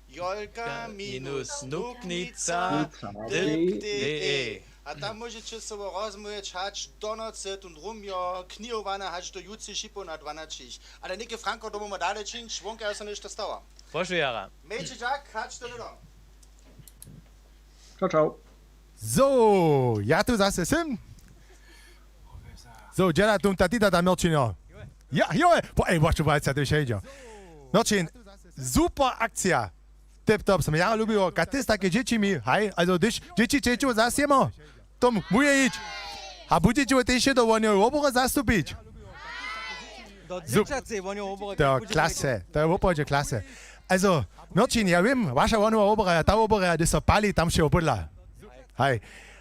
jolka minus nuknica dypk de. A tam móžeće sobu rozmołwjeć hač do nocy tón rum jo knihowane hač do jutře šipoł na dwanaćich. Ale něke franko domoma dale čińć wonka jo so něšto stało. Prošu jara. Mějće dźak hač do dodo. Čau čau. Zo, ja tu zase sym. Zo dźela tum tatita tam měrčinjo. Ja jo. Po ej wašu wajca tu šejdźo. Měrčin. Super akcija. Tip top som ja lubiło katis take dźěći mi haj also hdyž dźěći čeću zas jemo. Tom muje hić. A budźeće tež do woneho wobory zastupić. To klase. To je woprawdźe klase. Also měrčin ja wěm waša woneho wobora ja ta wobora ja hdyž so pali tam wšeho pódla. Haj.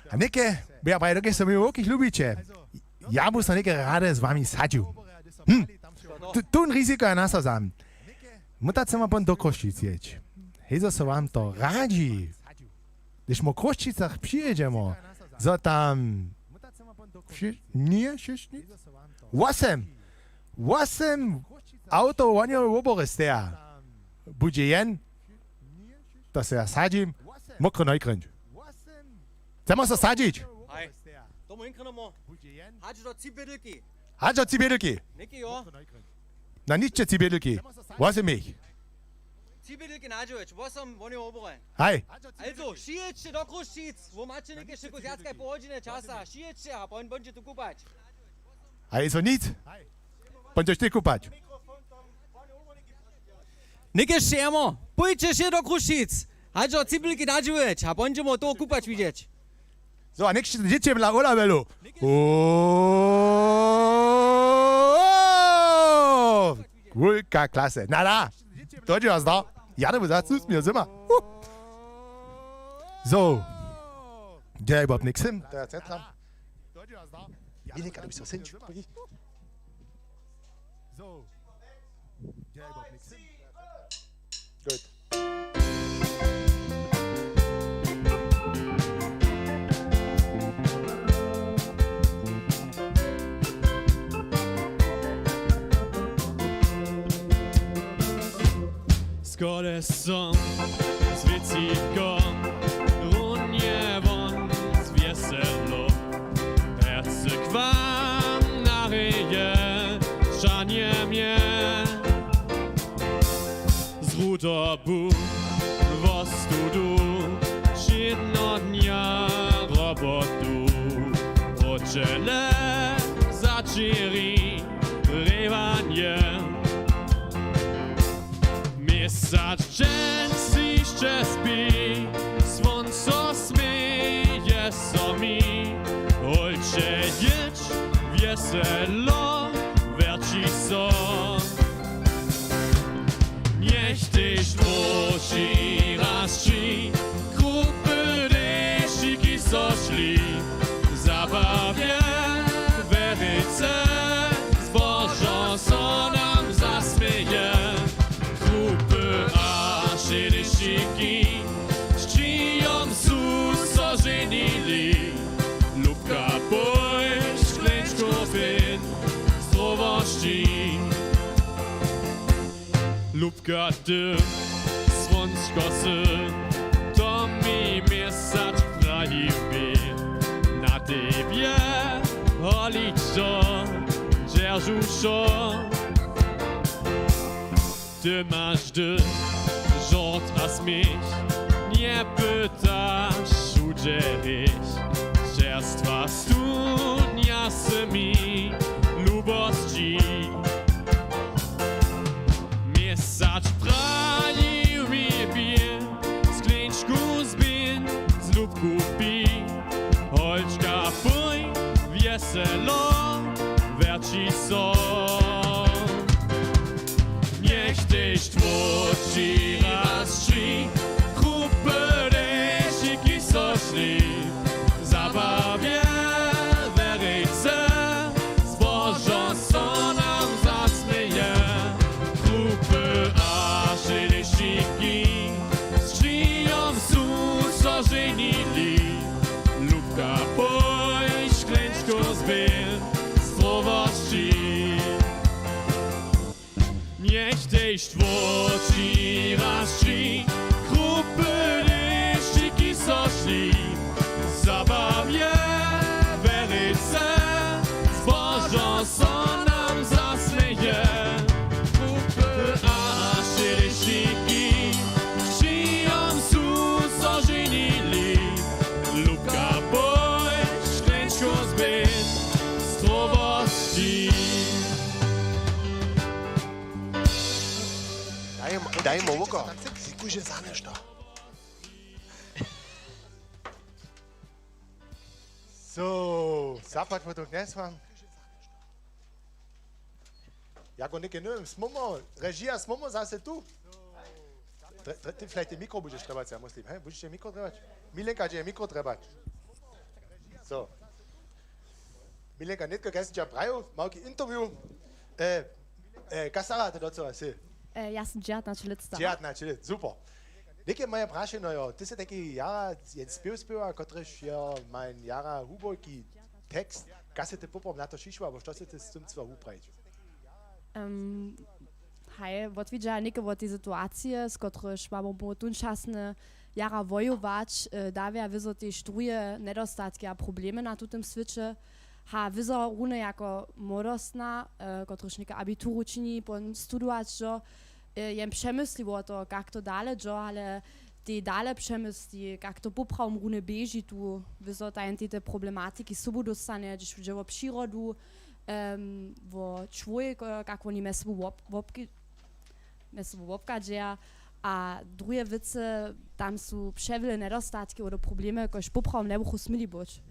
A něke ja praji dokelž so mi wowkich lubiće. Ja bu so něke rady z wami sadźił. Hm. Tón riziko ja nasa zam. Móta chcema pon do chrósćic jěć. Hejzo so wam to radźi. Hdyž mo w chrósćicach přijědźemo zo tam njeje šěsć nic. Wosem wosem awtow woneho wobory steja. Budźe jen. To se ja sadźim. Mokry nojkrynč. Chcemo so sadźić. Tomu hinkrynemo. Hač do cibědlki. Hač do cibědlki. Něki jo. Na ničće cibědlki. Wosem jich. Cibědlki nadźěłeć wosom woneho wobore. Haj. Also šijěće do chrósćic wo maće něke wšěko zwjackaj pohodźine časa šijěće a pon bądźe tu kupać. Haj so nic. Pon dźeš ty kupać. Něke šejemo. Pójće wšě do chrósćic. Hač do cibědlki nadźěłeć a pon dźemo toho kupać widźeć. Zo a někšće dźěće bla ola welu. Wulka klase nada. To dźe was da. Ja to by za cus mi zymma. Zo. Dźe bob něk sym to ja centram. Winek a to by so synć. Zo. Dźe bob něk sym. Good. Skole som z wěcitkom runje won z wjeselo. Prjece k wam na reje šanje mje. Z rudobu wostudu wšědnodnja robotu. Wróćele zaćěri rěwanje. Měsac dźensišće spi. Słonco směje so mi. Holče jěć wjeselo. Wjerći so. Njech tež dróži raz ći. Krupy dešiki so šli. Zabawje we rěce. Zbožo so nam zasměje. Krupy a wšě dešiki. Z čijom su so ženili. Lubka pój škleńčku pěn. Zdrowosći. Lubka ty słončko sy. To mi měsac praji bě. Na tebje holičo. Dźeržu wšo. Ty maš hdy žort a směch, njepytaš wšudźe rěch. Čerstwa studnja sy mi lubosći. Měsac prajił mi pě, skleńčku zběhń, z lubku pij, holčka, pój wjeselo, wjerći so. Njech tež tłóči raz tři, krupy dešiki so šli, zabawje wjerejce, zbožo so nam zasměje. Krupy a šelešiki z čijom su so ženili, lubka, pój, škleńčko zběhń, zdrowosći. Njech tež tłóči raz tři, krupy dešćiki so šli, zabawje wjerejce, zbožo so nam zasměje. Krupy a šelešiki z čijom su so ženili, lubka, pój, škleńčko zběhń, zdrowosći. Daj, daj mu łuko. Dźekujće za něšto. So, zapłać potom dnjes wam. Jako něke, njewěm, smomo, režija, smomo zase tu. Tre-, tre-, ty flajte mikro budźeš trjebać, ja muslim, hej? Budźeće mikro trjebać? Milenka, dźe je mikro trjebać? So. Milenka, nětko, kaž sym tě prajił, małki interview. E, e, kaž starate do toho, sy? E, ja sym dźewjatnaće lět stara. Dźewjatnaće lět, super. Něke moje prašenje, no jo, ty sy tajki jara, jen spěw spěwa, kotryž je, mań, jara hubowki tekst. Kaž sy ty poprawom na to přišła, abo što sy ty z tym chcela wuprajić? Em, haj, wotwidźa něke wot tej situacije, z kotryž mamy móhł tónčasnje jara wojować, e, dawja wězo tež druhe njedostatki a problemy na tutym swěće. Ha, wězo runje jako młodostna, e, kotryž něke abituru čini, pon studować, jo, e, jen přemysli wo to, kak to dale, jo, ale tej dale přemysli, kak to poprawom runje běži tu, wězo tajen tej te problematiki sobu dóstanje, hdyž dźe wo přirodu, em, wo čłowjeka, kak woni mjez sobu wop-, wopki-, mjez sobu wobchadźeja. A druhe wěcy, tam su přewjele njedostatki abo problemy, kož poprawom njebuchu směli być.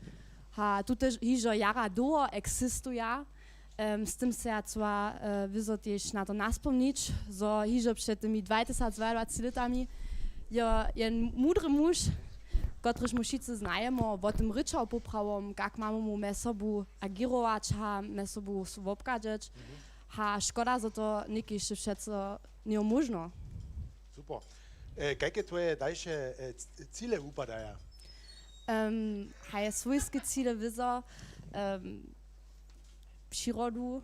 A tute hižo jara dołho eksistuja. Em, z tym sej ja chcała, e, wězo tež na to naspomnić, zo hižo před tymi dwatysacdwajadwaceći lětami jo jen mudry muž, kotryž mu wšitcy znajemy, wo tym rěčał poprawom, kak mamy mu mjez sobu agěrować a mjez sobu so wobchadźeć. A škoda, zo to něke hišće přeco njeje móžno. Super. E, kajke twoje dalše, e, c-, cile wupadaja? Em, haj, swójske cile wězo, em, přirodu,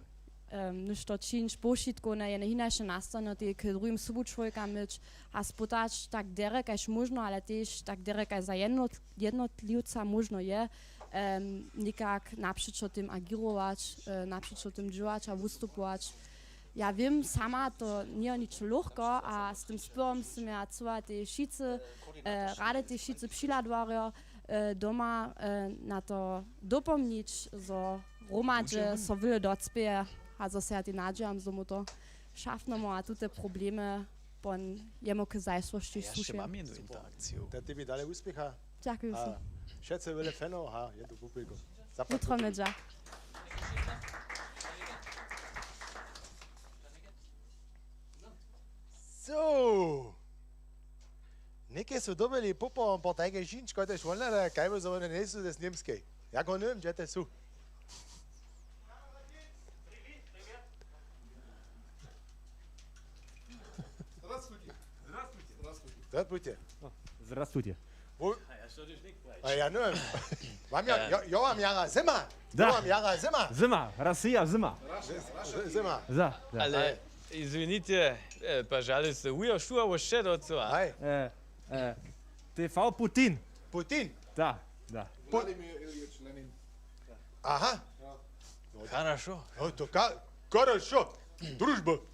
em, něšto čińć, powšitkowne, jene hinaše nastawnje, tej k druhim sobu čłowjeka myć a spytać tak derje kaž móžno, ale tež tak derje kaž za jednot-, jednotliwca móžno je, em, někak napřećo tym agěrować, e, napřećo tym dźěłać a wustupować. Ja wěm, sama to njeje ničo lochko a z tym spěwom sym ja chcyła tej wšitcy, e, rady tej wšitcy přihladowarjo, e, doma, e, na to dopomnić, zo hromadźe so wjele docpěje a zo sej ja tej nadźijam, zo mu to šafnemo a tute problemy pon jemu k zašłosći słušeja. Super. Da tebi dale wuspěcha. Dźakuju so. A wšetcy wjele fanow, ha, je to publikum. Zapłać. Jutro mjedźa. So. Něke su dyrbjeli poprawom po tajke žińć, kotrež wona da, kaj by zo wone njejsu z Němskej. Jako nym, dźe te su? Zdrastwujće. Zdrastwujće. Zdrastwujće. Wo-, a ja nym. Wam ja, jo, jo, wam jara zyma. Da. Jo, wam jara zyma. Zyma, Rusija, zyma. Z-, z-, zyma. Za, za. Ale, izwinite, e, pa žale se wujo šuwa wo še do co, a? Haj. E, e, T V Putin. Putin. Da, da. Pu- Wladimir Iljič Lenin. Aha. Хорошо. No to ka-, хорошо. Družba.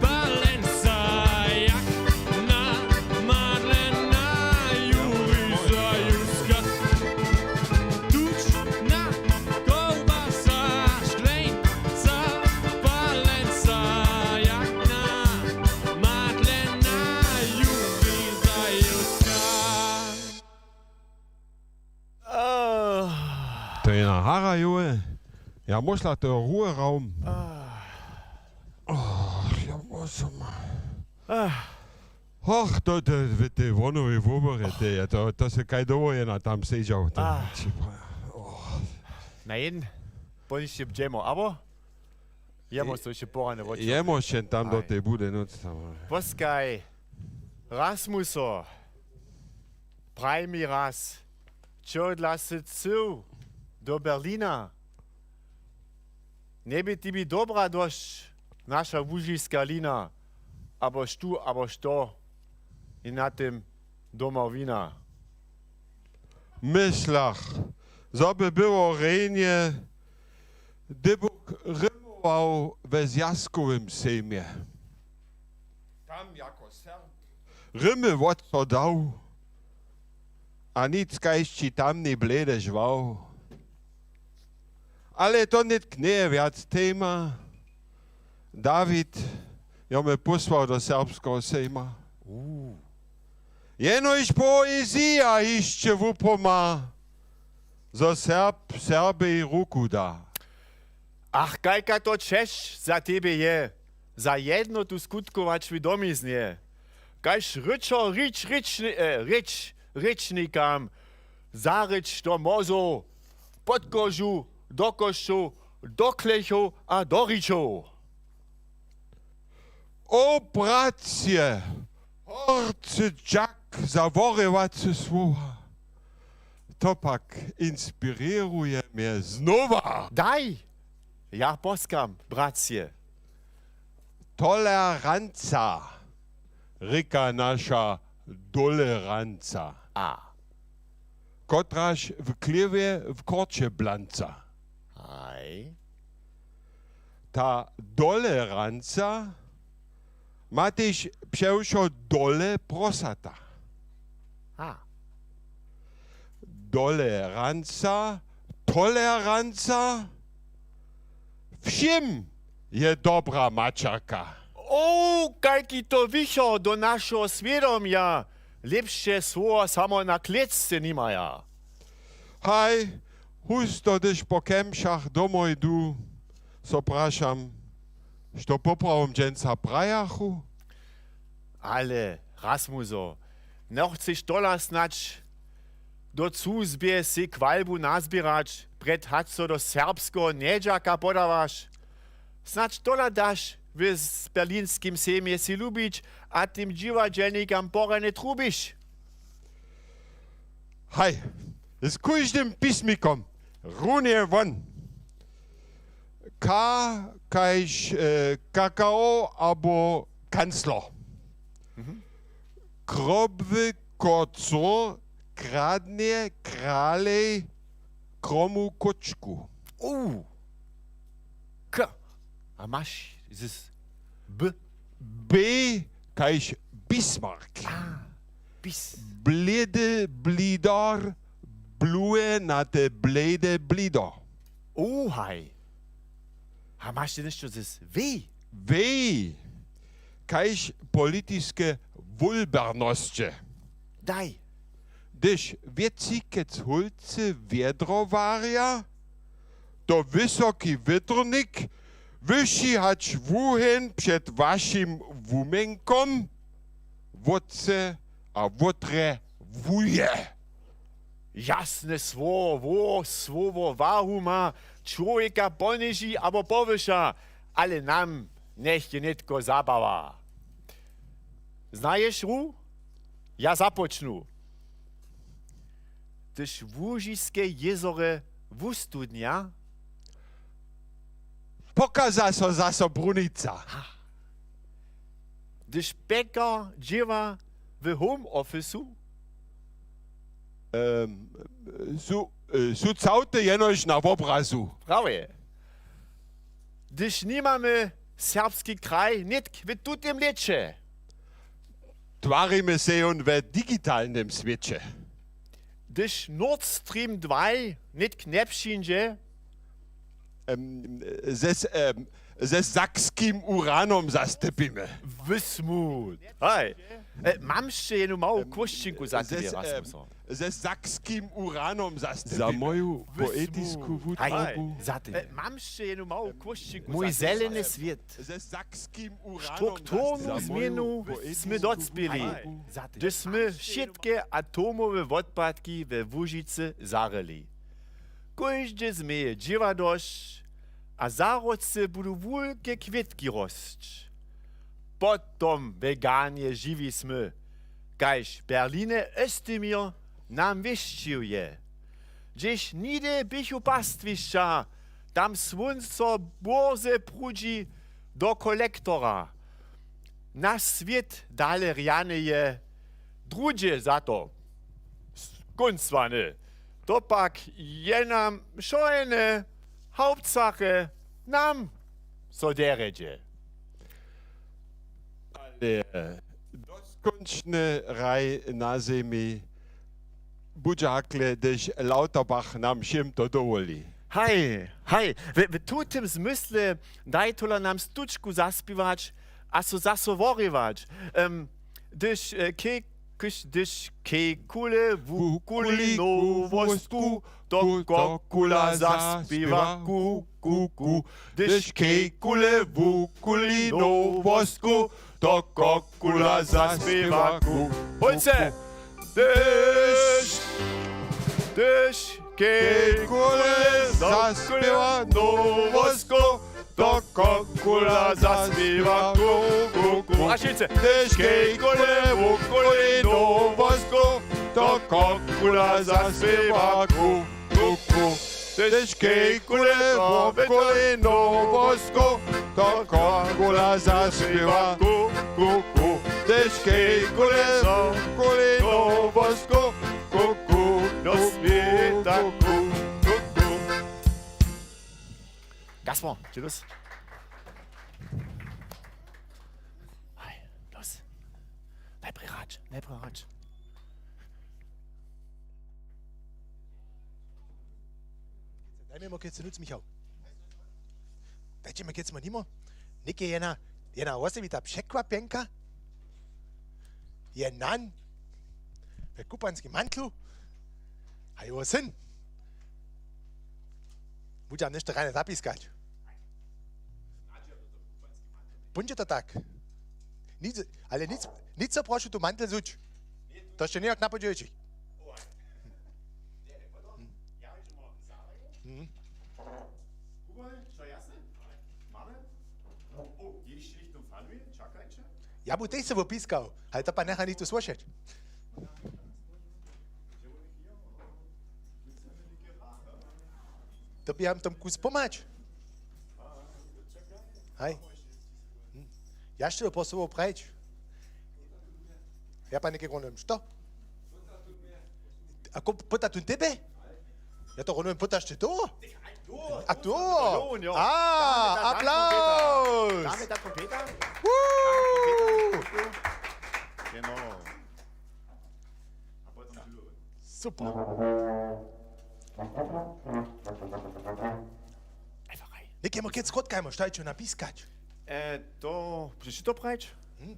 Palenca jak na Madlena Juriza Juska. Tuć na kołbasa, škleńca, palenca jak na Madlena Juriza Juska. To je na hara, Joe. Ja, môžla to ruhe raum. Och, ja môžem. Och, to, to w tej wonowej wobore, to je, to, to se kaj dołho jena tam sedźał, to. Na jen, ponišće dźemo, abo? Jemo so hišće porane woči. Jemo hišće tam do tej bude, no, tam. Poskaj, Rasmuso, praj mi raz, čehodla sy chcył do Berlina? Njebě tebi dobra dosć naša łužiska lina, abo štó, abo što je na tym Domowina? Myslach, zo by było rjenje, hdybuch rymował we zwjazkowym sejmje. Tam jako Serb Rymy wot so dał, a nic kaž ći tamni blědy žwał. Ale to nětk njeje wjac tema. Dawid jo mje pósłał do serbskeho sejma. Jenož poezija hišće wupoma, zo Serb Serbej ruku da. Ach, kajka to česć za tebje je, za jednotu skutkować w domiznje. Kaž ryćo rěč, rěčni-, e, rěč rěčnikam, zarěč do mozow, pod kožu, do košćow, do klechow a do rěčow. O bratře, horcy dźak za worjewace słowa. To pak inspirěruje mje znowa. Daj, ja poskam, bratře. Toleranca, rěka naša doleranca, a kotraž w chlěwje w korće blanca. Haj. Ta doleranca ma tež přewšo dole prosata. A. Doleranca, toleranca, wšěm je dobra maćerka. O, kajki to wichor do našeho swědomja. Lěpše słowo samo na klětce nimaja. Haj, husto, hdyž po kemšach domoj du, so prašam, što poprawom dźensa prajachu? Ale, Rasmuso, nochceš tola snadź do cuzbje sej kwalbu nazběrać, prjed hač so do serbskeho njedźaka podawaš? Snadź tola daš w berlinskim sejmje sej lubić a tym dźiwadźelnikam porjane trubiš? Haj, z kóždym pismikom runje won. K kaž, e, kakao abo kancler. Mhm. Krobły kocur kradnje kralej kromu kóčku. U. K. A maš z B? B kaž Bismarck. A, bis. Blědy blidar, bluje na te blěde blido. U, haj. A maš ty něšto z W? W kaž politiske wulbernosće. Daj. Hdyž wětřikec hólcy wjedro warja, to wysoki wětrnik wyši hač wuheń před wašim wuměnkom wótře a wótre wuje. Jasne słowo, słowo wahu ma, čłowjeka poniži abo powyša, ale nam njech je nětko zabawa. Znaješ hru? Ja započnu. Hdyž Łužiske jězorje wustudnja, pokaza so zaso brunica. Hdyž pjekar dźěła w home office'u, em, su, e, su całte jenož na wobrazu. Prawje. Hdyž nimamy serbski kraj nětk w tutym lěće, twarimy sej jón we digitalnym swěće. Hdyž Nord Stream dwaj nětk njepřińdźe, em, ze, em, ze sakskim uranom zastypimy. Wysmut. Haj. E, mam sće jednu mału kłóšćinku za tebje, Rasmuso. Ze sakskim uranom zastypimy. Za moju poetisku wutworbu. Haj, za tebje. E, mam sće jednu mału kłóšćinku za tebje. Mój zeleny swět. Ze sakskim uranom zastypimy. Strukturnu změnu smy docpěli, hdyž smy wšitke atomowe wotpadki we Łužicy zaryli. Kóžde změje dźěła dosć a w zahrodce budu wulke kwětki rosć. Potom weganje žiwi smy, kaž w Berlinje Östemir nam wěsćił je. Hdźež nihdy běchu pastwišća, tam słónco bórze prudźi do kolektora. Naš swět dale rjany je, drudźe za to skónčowany. To pak je nam wšojene, Hauptsache nam so derje dźe. Ale doskónčny raj na zemi budźe hakle, hdyž Lauterbach nam wšěm to dowoli. Haj, haj, w, w tutym zmysle daj tola nam štučku zaspěwać a so zaso worěwać. Em, hdyž, e, ke-, kž-, hdyž kejkule wukuli nowostku, to kokula zaspěwa ku, ku, ku. Hdyž kejkule wukuli nowostku, to kokula zaspěwa ku. Hólce! Hdyž, hdyž kejkule zaspěwa nowostku, To kokula zaspěwa ku, ku, ku. A wšitcy. Tež kejkule wokolej nowosko, to kokula zaspěwa ku, ku, ku. Tež kejkule wokolej nowosko, to kokula zaspěwa ku, ku, ku. Tež kejkule wokolej nowosko, ku, ku, ku, ku, ku, ku. Gaspar, ći lós. Haj, lós. Najprjedy hrać, najprjedy hrać. Daj mi mo kec nuc, Michał. Dajće mi kec mo nimo. Něke jedna, jedna wosebita překwapjenka. Je nan w kupanskim mantlu a jeho syn budźa něšto rjane zapiskać. Póńdźe to tak. Nic, ale nic, nic, co prošu tu mantel zuć. To sće nijak napodźěći. Mhm. Ja bu tež se wopiskał, ale to pa njecha nichtó słyšeć. To by ja tam kus pomhać. Haj. Hm. Ja sće po sobą prajć. Ja pa něke konem, što? A ko-, pyta tu tebe? Ja to runujemy, pytaš ty to? A to? A, aplauz! Damy ta trompeta. Woo! Genau. Super. Einfach rein. Něke mo kec krótkajmo, što je napiskać? E, to, přišli to prajć? Hm?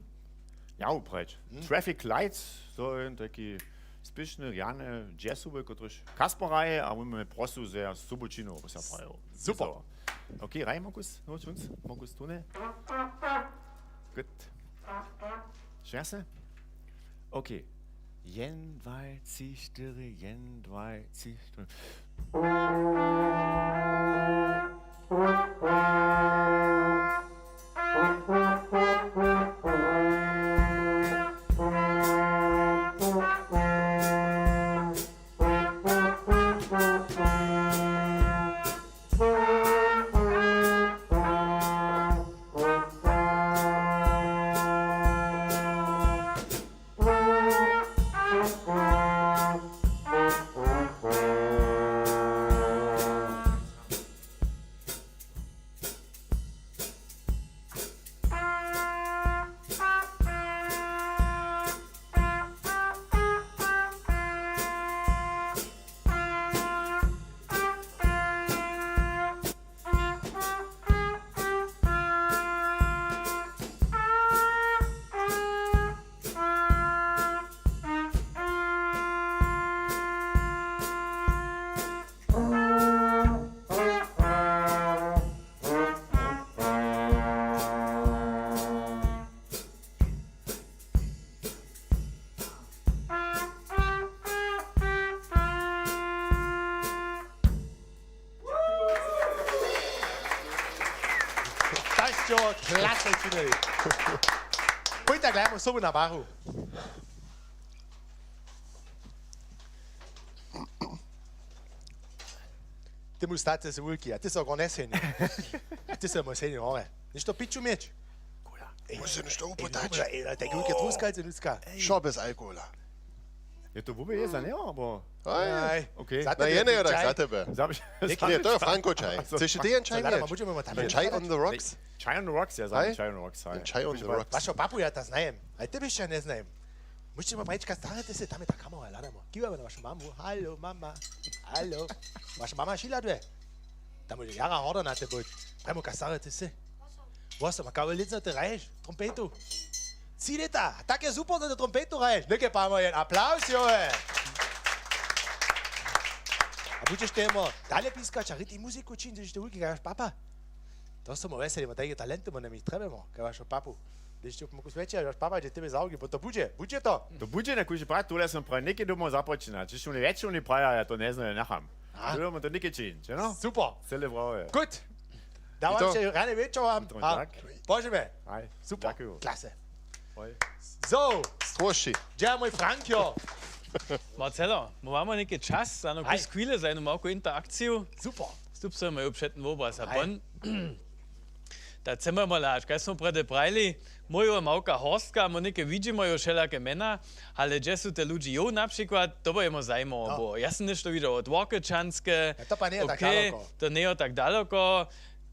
Ja, prajć. Hm? Traffic Lights, to je taki spěšny, rjany jazz, kotryž Kaspar hraje, a my mamy prosu ze Suboćinu, bo se prajo. Super. Okay, hraj, Markus, no, tschunc, Markus, tune. Gut. Schwerse? Okay. Jen, dwaj, tři, štyri, jen, dwaj, tři, štyri. Tak sće ho klasno činili. Pójta, dajmy sobu na baru. Ty móž stać, ty sy wulki, a ty sy oko njesenje. A ty sy mój senje hore. Něšto piću měć. Cola. Ej, musy něšto upytać. Ej, tak wulke truskajce nutřka. Ej. Šo bez alkohola? Je to wubě je za njeho, abo? Aj. Aj. Okay. Za tebe. Na jene je tak za tebe. Za-, za-, nie, to je Franko čaj. Chceš ty jen čaj měć? Jen čaj on the rocks? Čaj on the rocks, ja, za čaj on the rocks, aj. Jen čaj on the rocks. Wašo papu ja ta znajem. Aj ty byš ja neznajem. Móžeće ma prajčka stary, ty sy, tam je ta kamera, hladamo. Kiwamy na wašu mamu. Halo, mama. Halo. Waša mama šila dwe. Tam je jara hordo na te bój. Prajmo ka stary, ty sy. Wosoma, kawo lětno ty hraješ trompetu? Tři lěta. A tak je super, zo ty trompetu hraješ. Něke pamo jen aplauz, jowe. A budźeš temu dalje piskać a riti muziku činić, hdźež ty wulki, kaž papa. To su mo wjeseli, mo tajke talenty, mo nam jich trjebamo, kaž wašu papu. Hdźež ty móhł swjećić, a waš papa dźe tebe zawki, bo to budźe, budźe to. To budźe na kóždy pad, tule som prajił, něke doma započinać. Hdźež wone wjetšinu praja, ja to njeznam, ja njecham. A. Tule mo to něke činić, no? Super. Cele prawe. Gut. Dawam to. Rjany wječor wam. Witamy, a tak. Pozdźemy. Aj, super, dźakuju. Klase. Oj. So, stroši. Dźe mój Frank, jo. Marcelo, my mamy něki čas za no kus chwile, za jednu małku interakciju. Super. Stup so mój před ten wobraz a pon. Tak chcemy mal hać, kaj smo prjedy prajli, mój małka horstka, my něke widźimo jo wšelake mjena, ale hdźe su te ludźi jow na přikład, to by jemu zajimało było. Ja sam něšto widźał wot Workelčanske. Ja, to pa njeje tak daloko. To njeje tak daloko.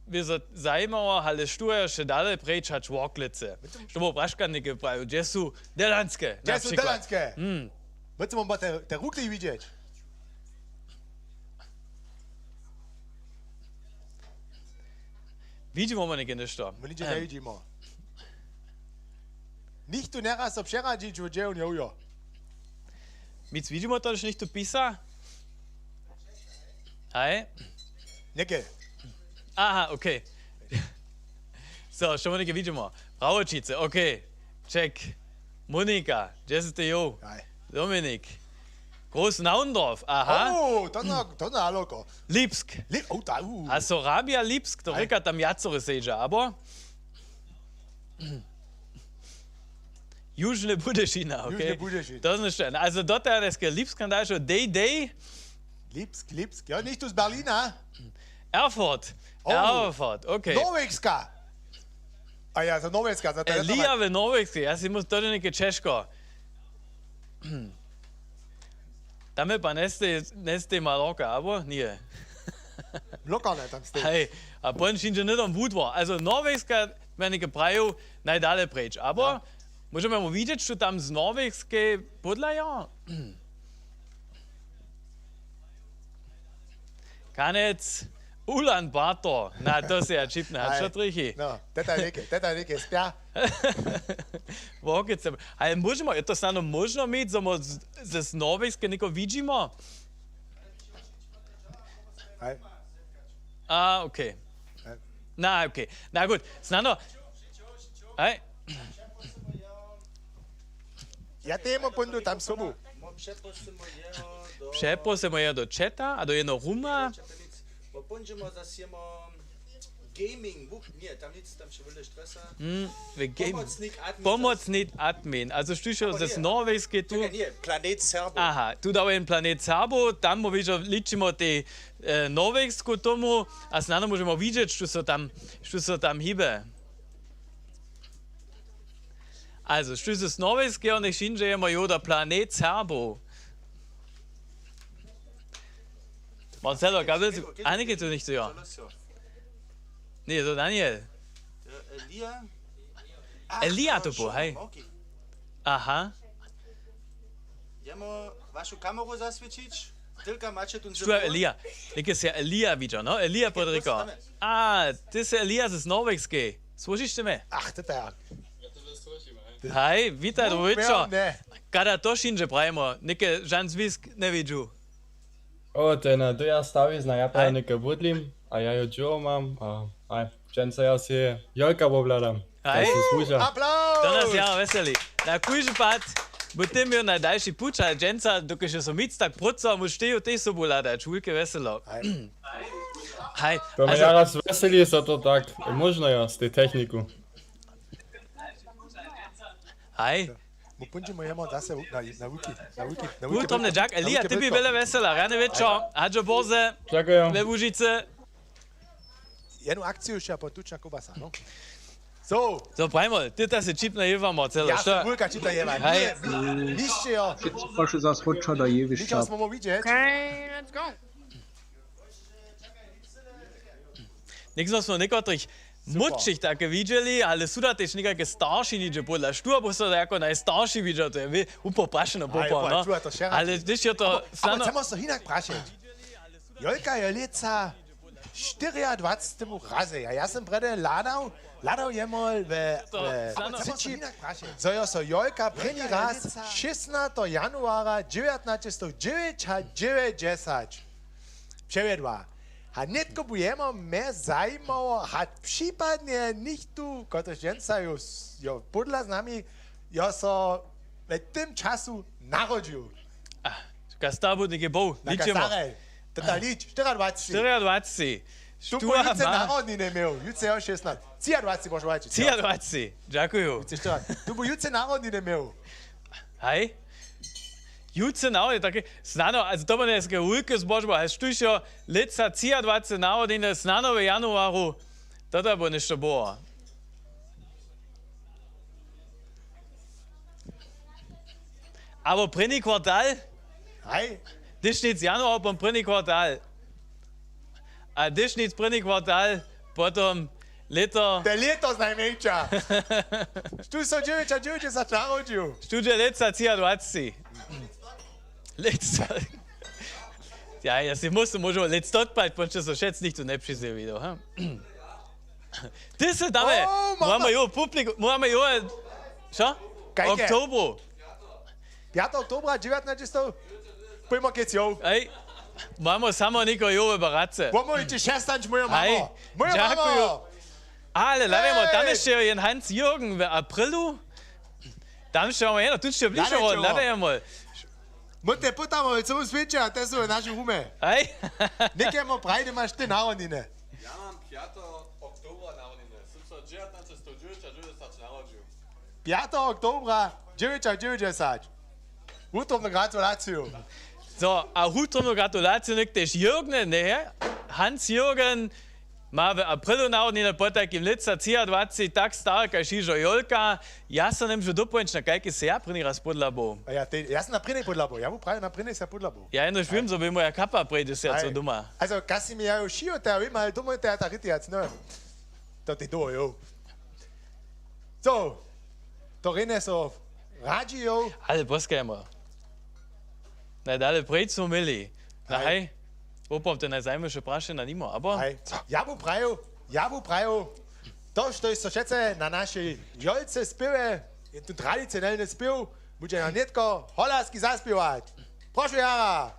By so zajimało, ale štó je hišće dale preč hač Worklicy? Što by Praška něke prajił, hdźe su Delanske na přikład? Hdźe su Delanske? Hmm. My chcemy te, te ruki widźeć. Widźimo my něke něšto. My ničo njewidźimo. Nichtó njeraz so přeradźić, wo dźe wón je ujo. Nic widźimo to, hdyž něchtó pisa? Haj? Něke. Aha, okej. So, što my něke widźimo? Prawočicy, okej. Check. Monika, hdźe sy ty jow? Aj. Dominik. Groß Naundorf, aha. O, to na, to na daloko. Lipsk. Li-, o, ta, u. A so Rabia Lipsk, to rěka tam wjacore sedźa, abo? Južne Budyšina, okej. Južne Budyšina. To znaš, no, also dotal je Lipsk, daj, dej, dej. Lipsk, Lipsk. Jo, nichtó z Berlina. Erfurt. O. Erfurt, okej. Norwegska. A ja, za Norwegska, za to je to Elia tak. W Norwegskej, ja si musím to něke Češko. Tam je pa nestej, nestej Mallorca, abo? Nie. Lokalne tam stej. Hej, a pon přińdźe hnydom Wudwar. Also Norwegska, mje něke prajił, najdale preč. Abo móžemy mu widźeć, što tam z Norwegskej podla jo? Kanec, Ulaanbaatar. Na, to sej ja ćipny, hač to trjechi. No, teta něke, teta něke spja. Worklicy. Ale móžemo, je to snano móžno měć, zo mo z, z, z Norwegske někoho widźimo? Haj. A, okej. Haj. Na, okej. Na gut, snano. Haj. Ja temu póńdu tam sobu. Přeprosymy jeho do chata a do jeno ruma. Bo póńdźemy zas jemu gaming, wuch-, nje, tam nic, tam će wjele stresa. Mm, w game-, pomocnik admin. Pomocnik admin. Also, štóž je z Norwegskej tu. Čekaj, nje, Planet Serbo. Aha, tu dał jen Planet Serbo, tam móžemy, ličimy tej, e, Norwegsku tomu a snano móžemy widźeć, što so tam, što so tam hibe. Also, štóž z Norwegskeho, njech přińdźe jemu joda Planet Serbo. Marcelo, Gabriel, a něke tu něchtó jo? Nje, to Daniel. Elia? Elia to był, hej. Aha. Jemu wašu kameru zaswěćić? Tylka maće tu. Što je Elia? Něke sej Elia widźał, no? Elia Podriko. A, ty sej Elia z Norwegskej. Słyšiš ty mje? Ach, to tak. Haj, witaj, dobry wieczor. Kada to přińdźe, prajimo, něke žan zwisk njewidźu. O, to je na doja stawizna, ja tam něke bydlim, a ja jo dźěło mam, a, a dźensa ja sej jolka wobhladam. Haj. To se słuža. Aplauz! To nas jara wjeseli. Na kóždy pad by tym měł najdalši puć, ale dźensa, dokelž je so nic tak prócował, móžeš tež sobu hladać, wulke wjeselo. Haj. Haj. To mje jara wjeseli, zo to tak móžno je z tej techniku. Haj. Bo póńdźemy jemu zase na, na wiki, na wiki, na wiki. Wutrobny dźak, Elia, ty bě wjele wjesela, rjany wječor, hadźo borze, we Łužicy. Jednu akciju hišće a potom tučna kobasa, no. So. So, prajmo, ty ta sy čipna jewa, Marcelo, ja što? Wulka čipna jewa. Haj. Nje, mi-, nišće jo. Prošu za słodča da jewišća. Ničo smo mu widźeć. Okay, let's go. Něk smo, smo někotrych młódšich take widźeli, ale su da tež někajke starši něhdźe podla štó, abo so jako najstarši widźa, to je wě-, upoprašeno, ale hdyž je to snano. Chcemy so hinak prašeć. Jolka je lětsa štyriadwacetemu raze. Ja, ja sam prjedy hladał, hladał jemol we, we, zo jo so Jolka prěni raz šěsnateho januara dźewjatnaće sto dźewjećadźewjećdźesat přewjedła. A nětko bu jemu mje zajimało, a připadnje nichtó, kotryž dźensa jo, jo podla z nami, jo so w tym času narodźił. A, Kastar Budnik je był, ličimo. Kastarel. Teta lič, štyriadwacet. Štyriadwacet. Tu bu jutře narodniny měł, jutře jo šěsnaće. Třiadwaceći, prošu, třiadwaceći. Dźakuju. Tu bu jutře narodniny měł. Haj. Jutře narodniny, tak snano, also to by njeske wulke zbožbo, haj, štuž jo, lětsa třiadwaceći narodniny, snano w januaru, to da by něšto było. Abo prěni kwartal? Haj. Hdyž nic januar, potom prěni kwartal. A hdyž nic prěni kwartal, potom lěto. Te lěto znajmjeńša. Štó so dźewjećadźewjećdźesat narodźił? Štó dźe lětsa třiadwaceći. Lětsa. Ja, ja si musím, móžu lětsa odpalić, ponče so wšetc nichtó njepřizjewi, ha? Ty sy damy, o, mama. Mamy jo publikum, mamy jo, co? Kajke? Oktobru. Pjatego oktobra, dźewjatnaće stow. Pojmo, kec jo. Ej, mamy samo někoho jo w barace. Pomóžće šesnać, mojo mamo. Ej, mojo dźakuju. Mamo. Ale hladajmo, tam je hišće jen Hans Jürgen w aprilu. Tam hišće mamy jedno, tu hišće bližo, hladajmo. My te pytamy w cyłym swěće a te su w našim rumje. Haj. Někemu prajdy maš ty narodniny. Ja mam pjateho oktobra narodniny. Sym so dźewjatnaće stow dźewjećadźewjećdźesat narodźił. Pjateho oktobra dźewjećadźewjećdźesat. Wutrobnu gratulaciju. So, a wutrobnu gratulaciju něk tež Jürgen, nje? Hans Jürgen, ma w aprilu narodniny, potajkim lětsa třiadwaceći, tak stary kaž hižo jolka. Ja so njemóžu dopowědźeć, na kajki sy ja prěni raz pódla był. A ja, te, ja sym na prěni pódla był, ja był prawje na prěni so pódla był. Ja jenož wěm, zo by moja kapa prěni so doma. Also, kaž sy mi ja ju šiju, to ja wěm, ale doma to ja tak rěti, ja nowěm. To ty doho, jo. So, to rjenje so radźi, jo. Ale poskajmy. Najdale prěc su měli. Na haj. Haj. Woprawdźe najzajimaše prašenja nimo, abo? Haj. Ja bu prajił, ja bu prajił, to, štož so přece na našej jolce spěwje, je tu tradicionelny spěw, budźe nam nětko Holerski zaspěwać. Prošu jara.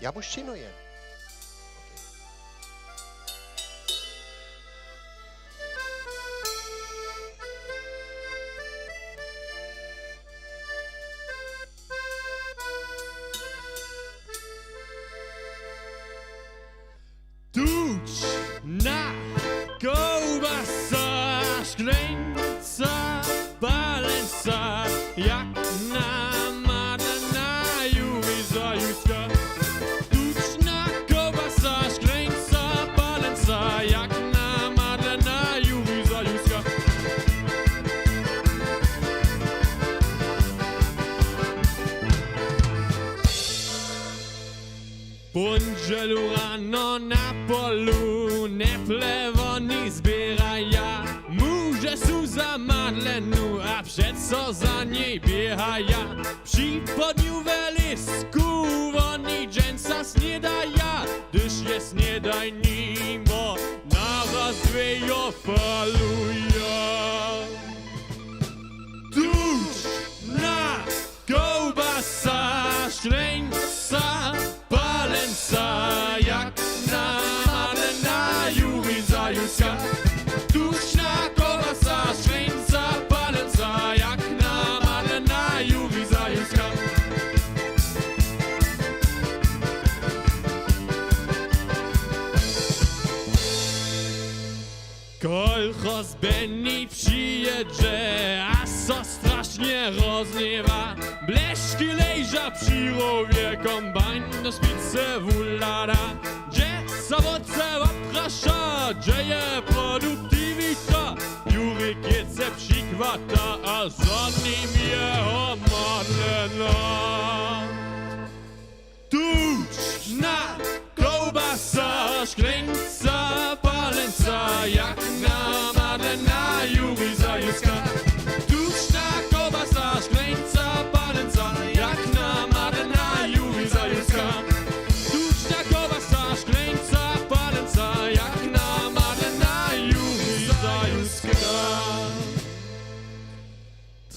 Ja bu šćinujem. Tučna kołbasa, škleńca, palenca, jak na madlena Juri Zajuska. Tučna kołbasa, škleńca, palenca, jak na madlena Juri Zajuska. Póndźelu rano na polu neple woni zběraja. Muže su za madlenu a přeco za njej běhaja. Při połdnju we lěsku woni dźensa snědaja, hdyž je snědaj nimo, naraz dwejo faluja. Tučna kołbasa, škleńca, palenca, jak na madlena Juri Zajuska. Tučna kołbasa, škleńca, palenca, jak na madlena Juri Zajuska. Kolchos Benny přijědźe a so strašnje rozhněwa. Bleški leža při rowje, kombajn do spicy wuhlada. Dźe so wótře wopraša, dźe je produktiwita? Jurik je se přichwata a za nim jeho madlena. Tučna kołbasa, škleńca, palenca, jak na madlena Juri Zajuska. Tučna kołbasa, škleńca, palenca, jak na madlena Juri Zajuska. Tučna kołbasa, škleńca, palenca, jak na madlena Juri Zajuska.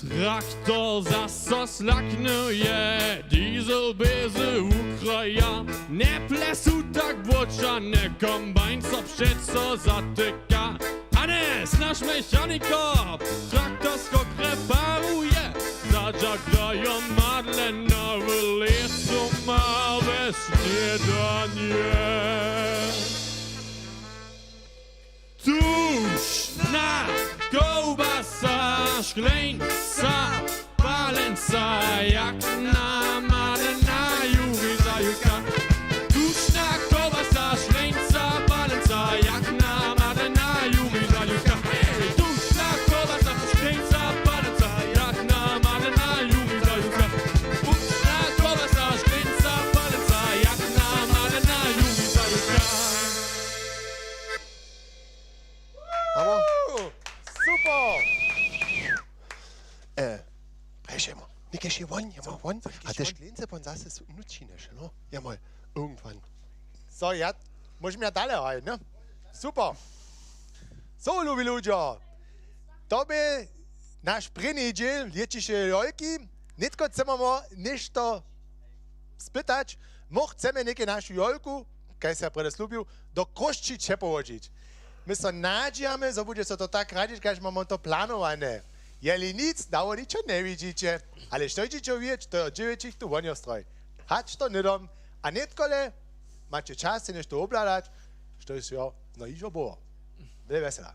Traktor zaso slaknuje, diesel bězy wukroja. Neple su tak błočane, kombajn so přeco zatyka. Hannes, naš mechanikar, traktor skok reparuje. Zadźa, kdo jo Madlena w lěsu ma we snědanje. Tušna kołbasa, škleńca, palenca, jak na Madlena Juri zajulka. Tušna kołbasa, škleńca, palenca, jak na Madlena Juri zajulka. Tušna kołbasa, škleńca, palenca, jak na Madlena Juri zajulka. Tušna kołbasa, škleńca, palenca, jak na Madlena Juri zajulka. Brawo. Super! E, praješ jemu, někaž je won, jemu won, a te škleńce pon zase s-, nutřineš, no? Jemu irgendwann. So, ja, móžem ja dale hrać, ne? Super! So, lubi ludźo, to bě naš prěni dźěl lětšeje jolki. Nětko chcemy něšto spytać, my chcemy něke našu jolku, kaž se prjedy slubił, do Chrósći přepołožić. My so nadźijamy, zo budźe so to tak radźić, kaž mamy to planowane. Jeli nic, dało ničo njewidźiće, ale što dźiće wěc, to je dźewjećich tu wonjostroj. Hač to hnydom, a nětkole maće čas se něšto wobhladać, štož jo, no hižo było. Byle wjesela.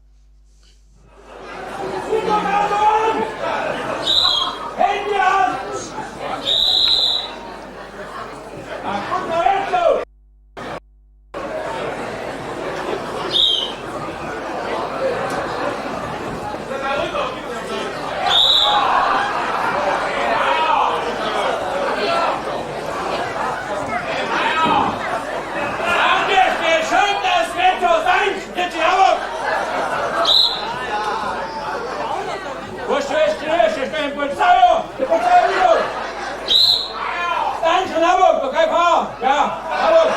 Stańcie na bok, to kaj pa! Ja, na bok!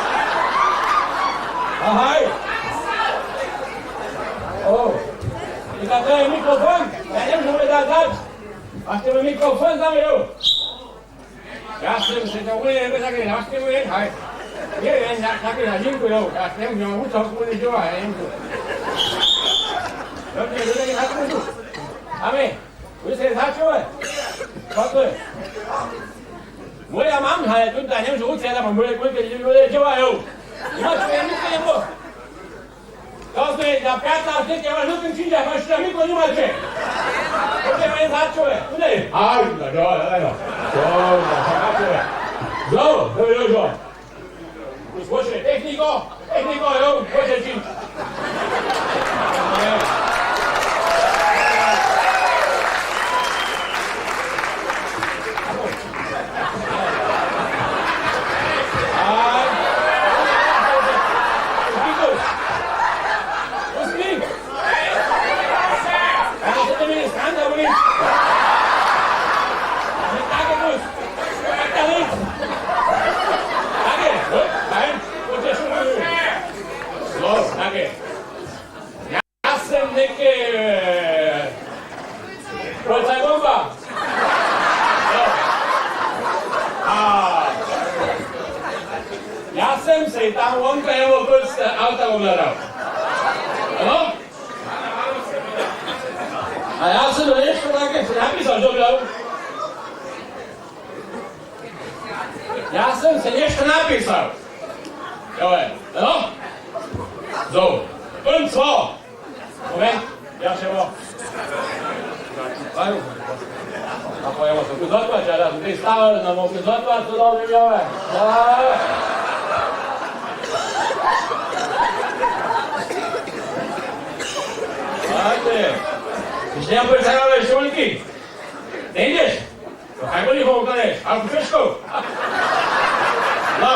Ahaj! O! I to je mikrofon! Ja nie muszę dać! A ty mikrofon zamknął! Ja z tym się to mówię, jakby tak nie raz nie mówię, haj. Nie wiem, jak tak na dziękuję, ja z tym nie mam uczuł, bo nie działa, ja nie wiem. Dobrze, że nie tak mówił. A my, wy sobie zacząłeś. Co to jest? Moja mam, ale tutaj nie muszę uciec, ale moje kulki nie działa, jo. Nie ma co, ja nic nie było. To ste za pjatnaće lět, ja waš lutym činža, waš tam niko nimaće. Poće manje začuje, tu njej. Aj, no, no, no, no. Dobra, začuje. Zo, to je došło. Słyszy, techniko, techniko, jo, poće činć. Danke. Ja sym něke, e, policajt bomba. No. A ja sym sej tam wonka jeho kónc auta wuhladał. Ano? A ja sym něšto take napisał, zo dał. Ja sym sej něšto napisał. Jo, ano? Zo. Und zwar, Moment, ja, schon mal. Hallo. A pa ja, so gesagt, ja, das ist da, na, mo gesagt, to da, ja. Ja. Warte. Ich lerne Polizei, aber ich schon nicht. Englisch. To kaj boli ho ukaneš, a tu češko. No.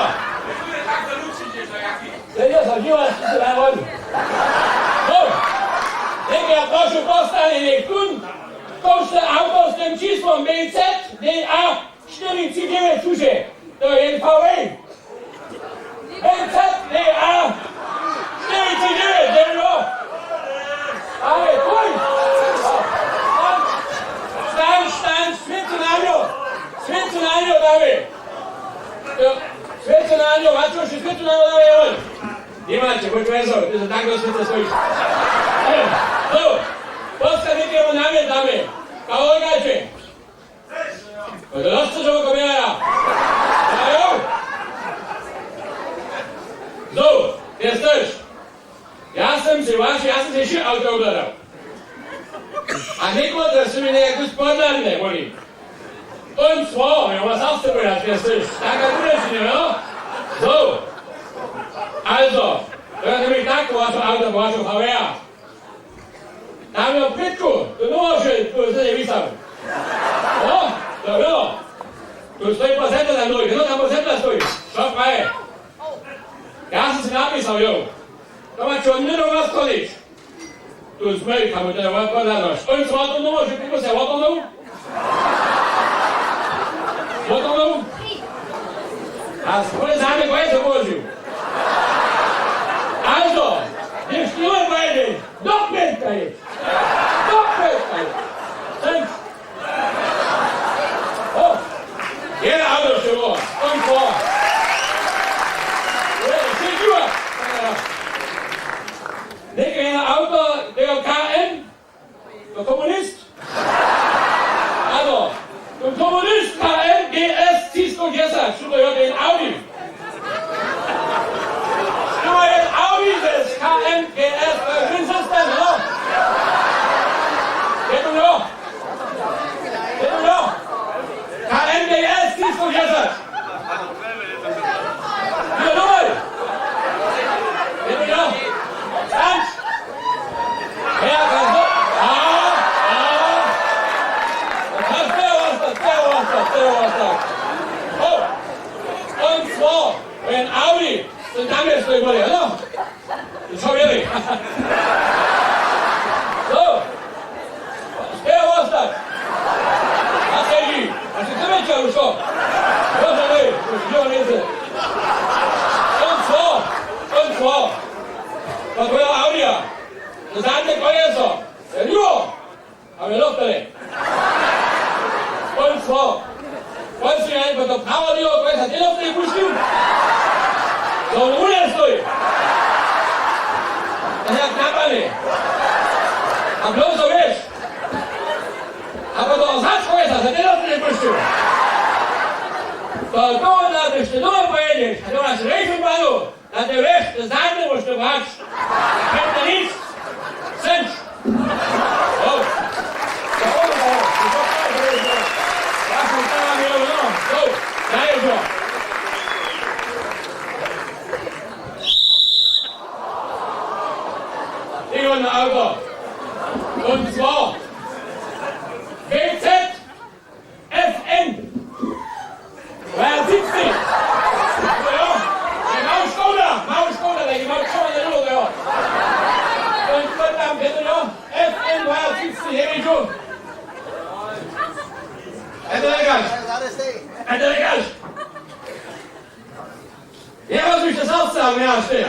Tež ja sam žiwa, što se naj woni. No. Neke ja prošu postane něk tun, to ste auto z tym číslom B Z D A štyri tři dźewjeć, słuchaj. To je jen V W. N Z D A štyri tři dźewjeć, dźewjeć. Ale twój! Stań, stań, swiěcu na njo! Swiěcu na njo, damy! Swiěcu na njo, Maćo, swiěcu na njo, damy, joj! Nimaće, choć wezo, ty so tak do swiěca stojiš. No, postań někomu na mje, damy! Kaworgaće! No to dosć, co woko mějaja. Ja jo. So, jesteś. Ja sym si waše, ja sym si wšě awto whladał. A někoho, to su mi někak kus podlanne, mówi. Und zwar, ja, was sagst du mir jetzt? Jesteś. Tak, jak du das hier, ja? So. Also, to je nämlich tak, waše awto, waše V W A. Tam je před tobom, to nowoše, to je wisał. O, to jo. Tu stoji posebna za mnou, no tam posebna stoji. Co praje? Ja sam si napisał, jo. To ma čo nie do was kolić. Tu smej, tam to je was podlanosć. Oni są o to nowoše, ty se o to nowoše. Potom? A spóle za mne, kto je to połožił? Also, nie szkliłem powiedzieć. Do piętka jest. Do piętka jest. Ten. O! Jeden auto się było. On po. Jeden się dziła. Niech jeden auto, tego K M. To komunist? Ano, to komunist K M G S tři sto deset, super, jo, ten Audi. Super, ten Audi, to je K M G S, to je Winchester, no. Je to jo? Je to jo? K M G S tři sto deset. Jo, dawaj! Je to jo? Stań! Ja, ganz so. A, a. Teraz ty ostać, ty ostać, ty ostać. O! Und zwar, ein Audi. Ten tam jest, to je moje, no. Co mieli? Co? Spěje wostat! A sedźi! A ty, ty wětša, co? Bože, nej, to je wšo. On co? On co? To twoja Audija. To zadnje koleso. Serio? A my loftele. Polsko. Polsko, ja, bo to prawo liwo, to je za tyle w tej puścił. To on u nas stoi. To jak na panie. A blom to wiesz. A bo to oznaczko jest, a za tyle w tej puścił. To, to na wysztylowe pojedziesz, a to masz rejfy panu. Na te wješće zadnje móžeš brać. Pjeć minut. Sędź. Go. Go, go, go. Ja sam tam miał, no. Go. Dajesz go. I on na auto. Und zwar. B Z. F N. Dwajasiedemdziesiąt. Jo, jo. Małe szkoła, małe szkoła, takie małe szkoła, nie było tego. To jest tam, wiesz, jo? F N dwajasiedemdziesiąt, nie wiesz, jo? Ej, to lekarz. Ej, to lekarz. Ja was już to sam chcę, ale ja stoję.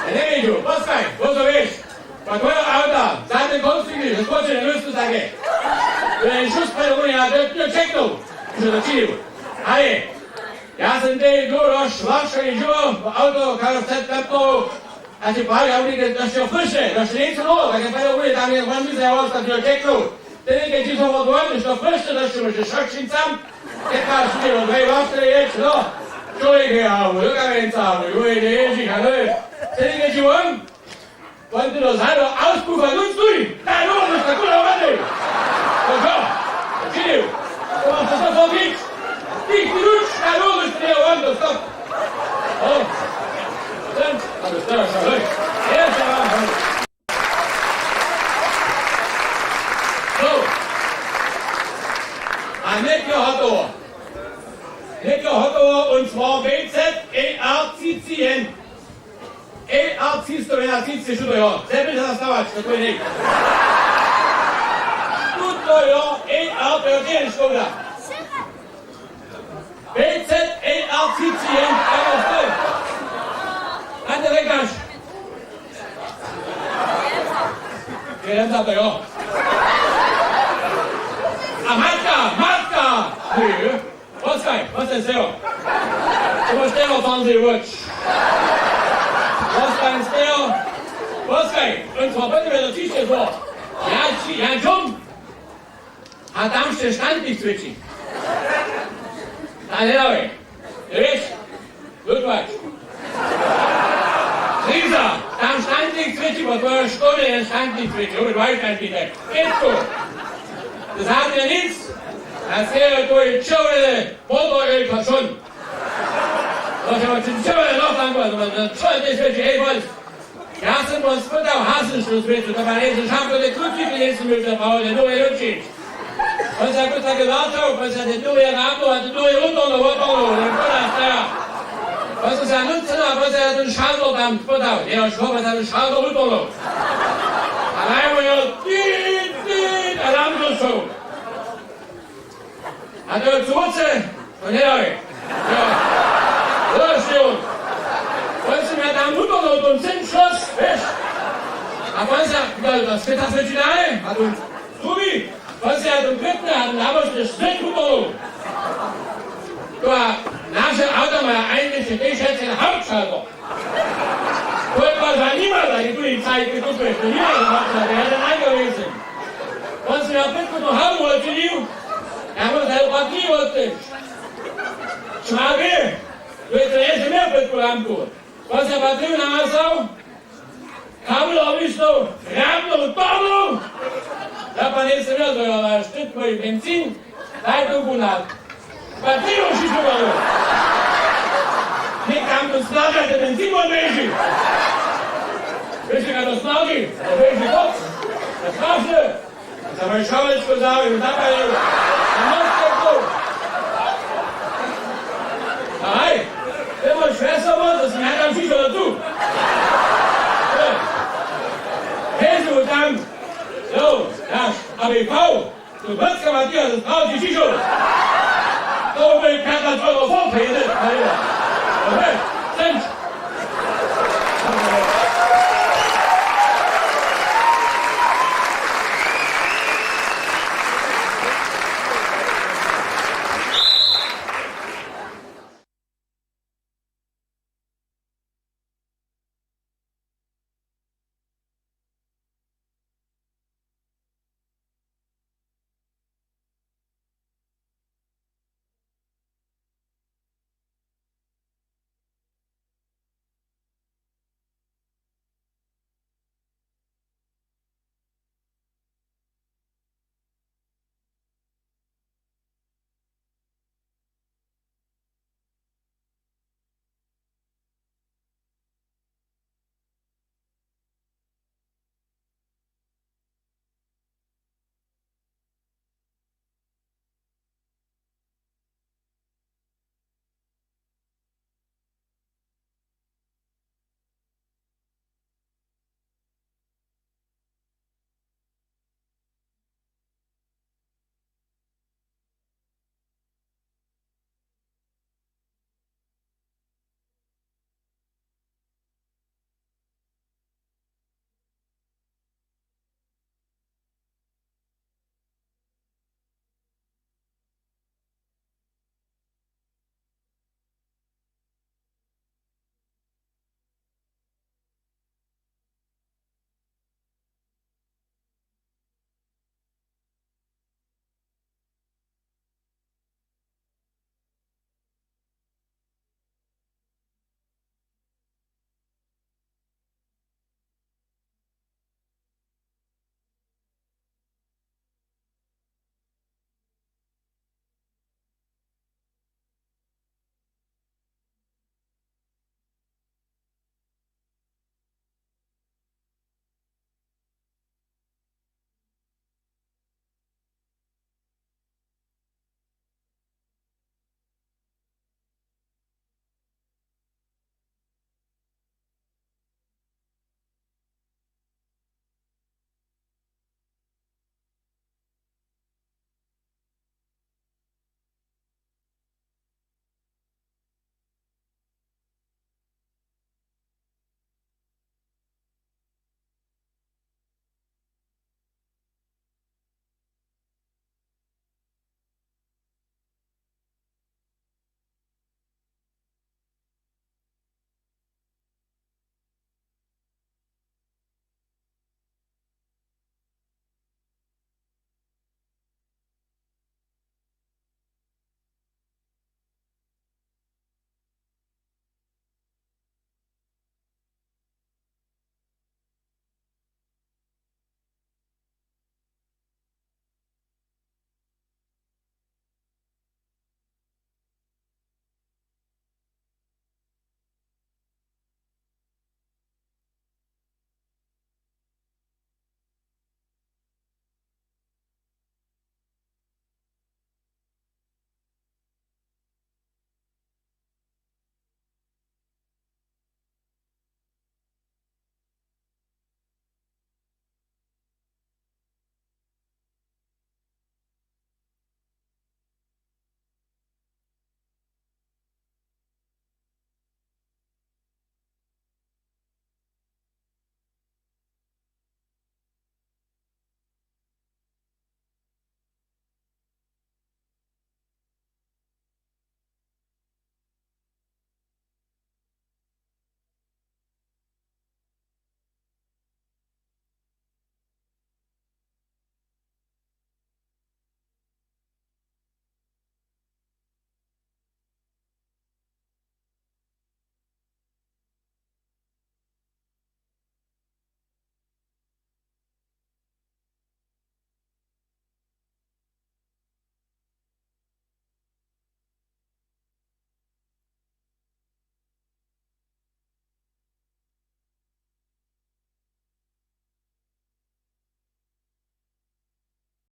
Ja nie wiedział, posłuchaj, bo to wiesz, po twojego auta, za ten konflikt, że złocie nie jest takie. To jest szósta, ja to nie czeknął, że to czynił. Ale ja jestem tej dużo szwasza i żyło, bo auto, karoset, tamto, a ci pali, a u nich to się frysze, to się nie chce, no, tak jak pali, u nich tam jest, on mi zajęło, to się czeknął. Tede, kej ći so wodłóžniš, to prěšće, to sće móžeš wšitc sam. Kej maš, ći do dwaj wafle jeć, no. Čłowjek je, a wujokawenca, a wujuje, ježiš, a no je. Tede, kej ći won, won ty do zadu, auspufa, nun stój! Daj, no, to je tako na wady! To co? To činił! To maš to so zrobić! Ty, ty, ruč, daj, no, to je won, to stop! O! Ten, a to je teraz, a hej! Jeszcze raz, hej! So. A hnydko hotowo. Hnydko hotowo, und zwar B Z E R C C N. E R C C N, jo. Zepytaj zastawać, to je něk. Tuto jo, E R, to je tě škoda. B Z E R C C N, tam je stoj. A ty lekarz. Jeden za to, jo. A matka, matka! Ty, poskaj, poskaj, sejo. Ty masz tego, pan zjewacz. Poskaj, sejo. Poskaj, on co, będzie to ciście zło. Ja ci, ja ciąg. A tam sće Štantik cwěči. Tam hledaj. Ty wěš? Lutwak. Kriza. Tam Štantik cwěči, po twojej škole je Štantik cwěči. Wobydwaj Štantik, tak. Wěčko. Ty zadnje nic. A skerje to je čerwjene, podlo je kašon. Prošam, či čerwjene, no, tam, no, no, no, čo je cwěči, hej, won. Ja sam won spytał, hasyš tu swěcu, to ma njeje šamko, te klučiki njejsym wěc zabrał, te dołhe lučić. Won se jako take zaczął, won se te dołhe ramno, a te dołhe wutorno, wutorno, ne poda staja. Won se za nuceno, a won se na ten šalter tam spytał, njeje šło, won se na ten šalter wutorno. A najmo jo, ti, ti, a tam došoł. A to je córce, to njedaje. Jo. Wój sym ja tam wutorno, to sym šos, wěš. A wón se, jo, to spyta se ći dale, a to drugi, wón se ja tam kwětny, a tam nabožny štyk wutorno. To a naše awta maja eigentlich tež wšetcy na Hauptschalter. To je pa zanima, da ti tu i cajke kupeš, to nima za Hauptschalter, ja to najgorjej sym. Wón se ja pytku tu hamu wotčinił, ja mu za opat dni wotčeš. Čławje, to je to ježe měł pytku ramku. Wón se pa tu namasał, kabel obwisnął, ramno tornął. Ja pa njejsym ja, to ja na štyk mój benzin, daj tu na. Pa ty już i słowo. Někam to snadźa, te benzin wotběži. Wěš, jak to snadźi? To běži kot. To straszne. Za moje šałečko zawił, zapalił. A mocno tu. Aj, ty masz wesoło, to snadźa přišło tu. Jezu, tam. Jo, nasz A B V. To bratska Matija, to je prawdźe Ćišow. To by pjatnaće euro złote, jeden. Dobre.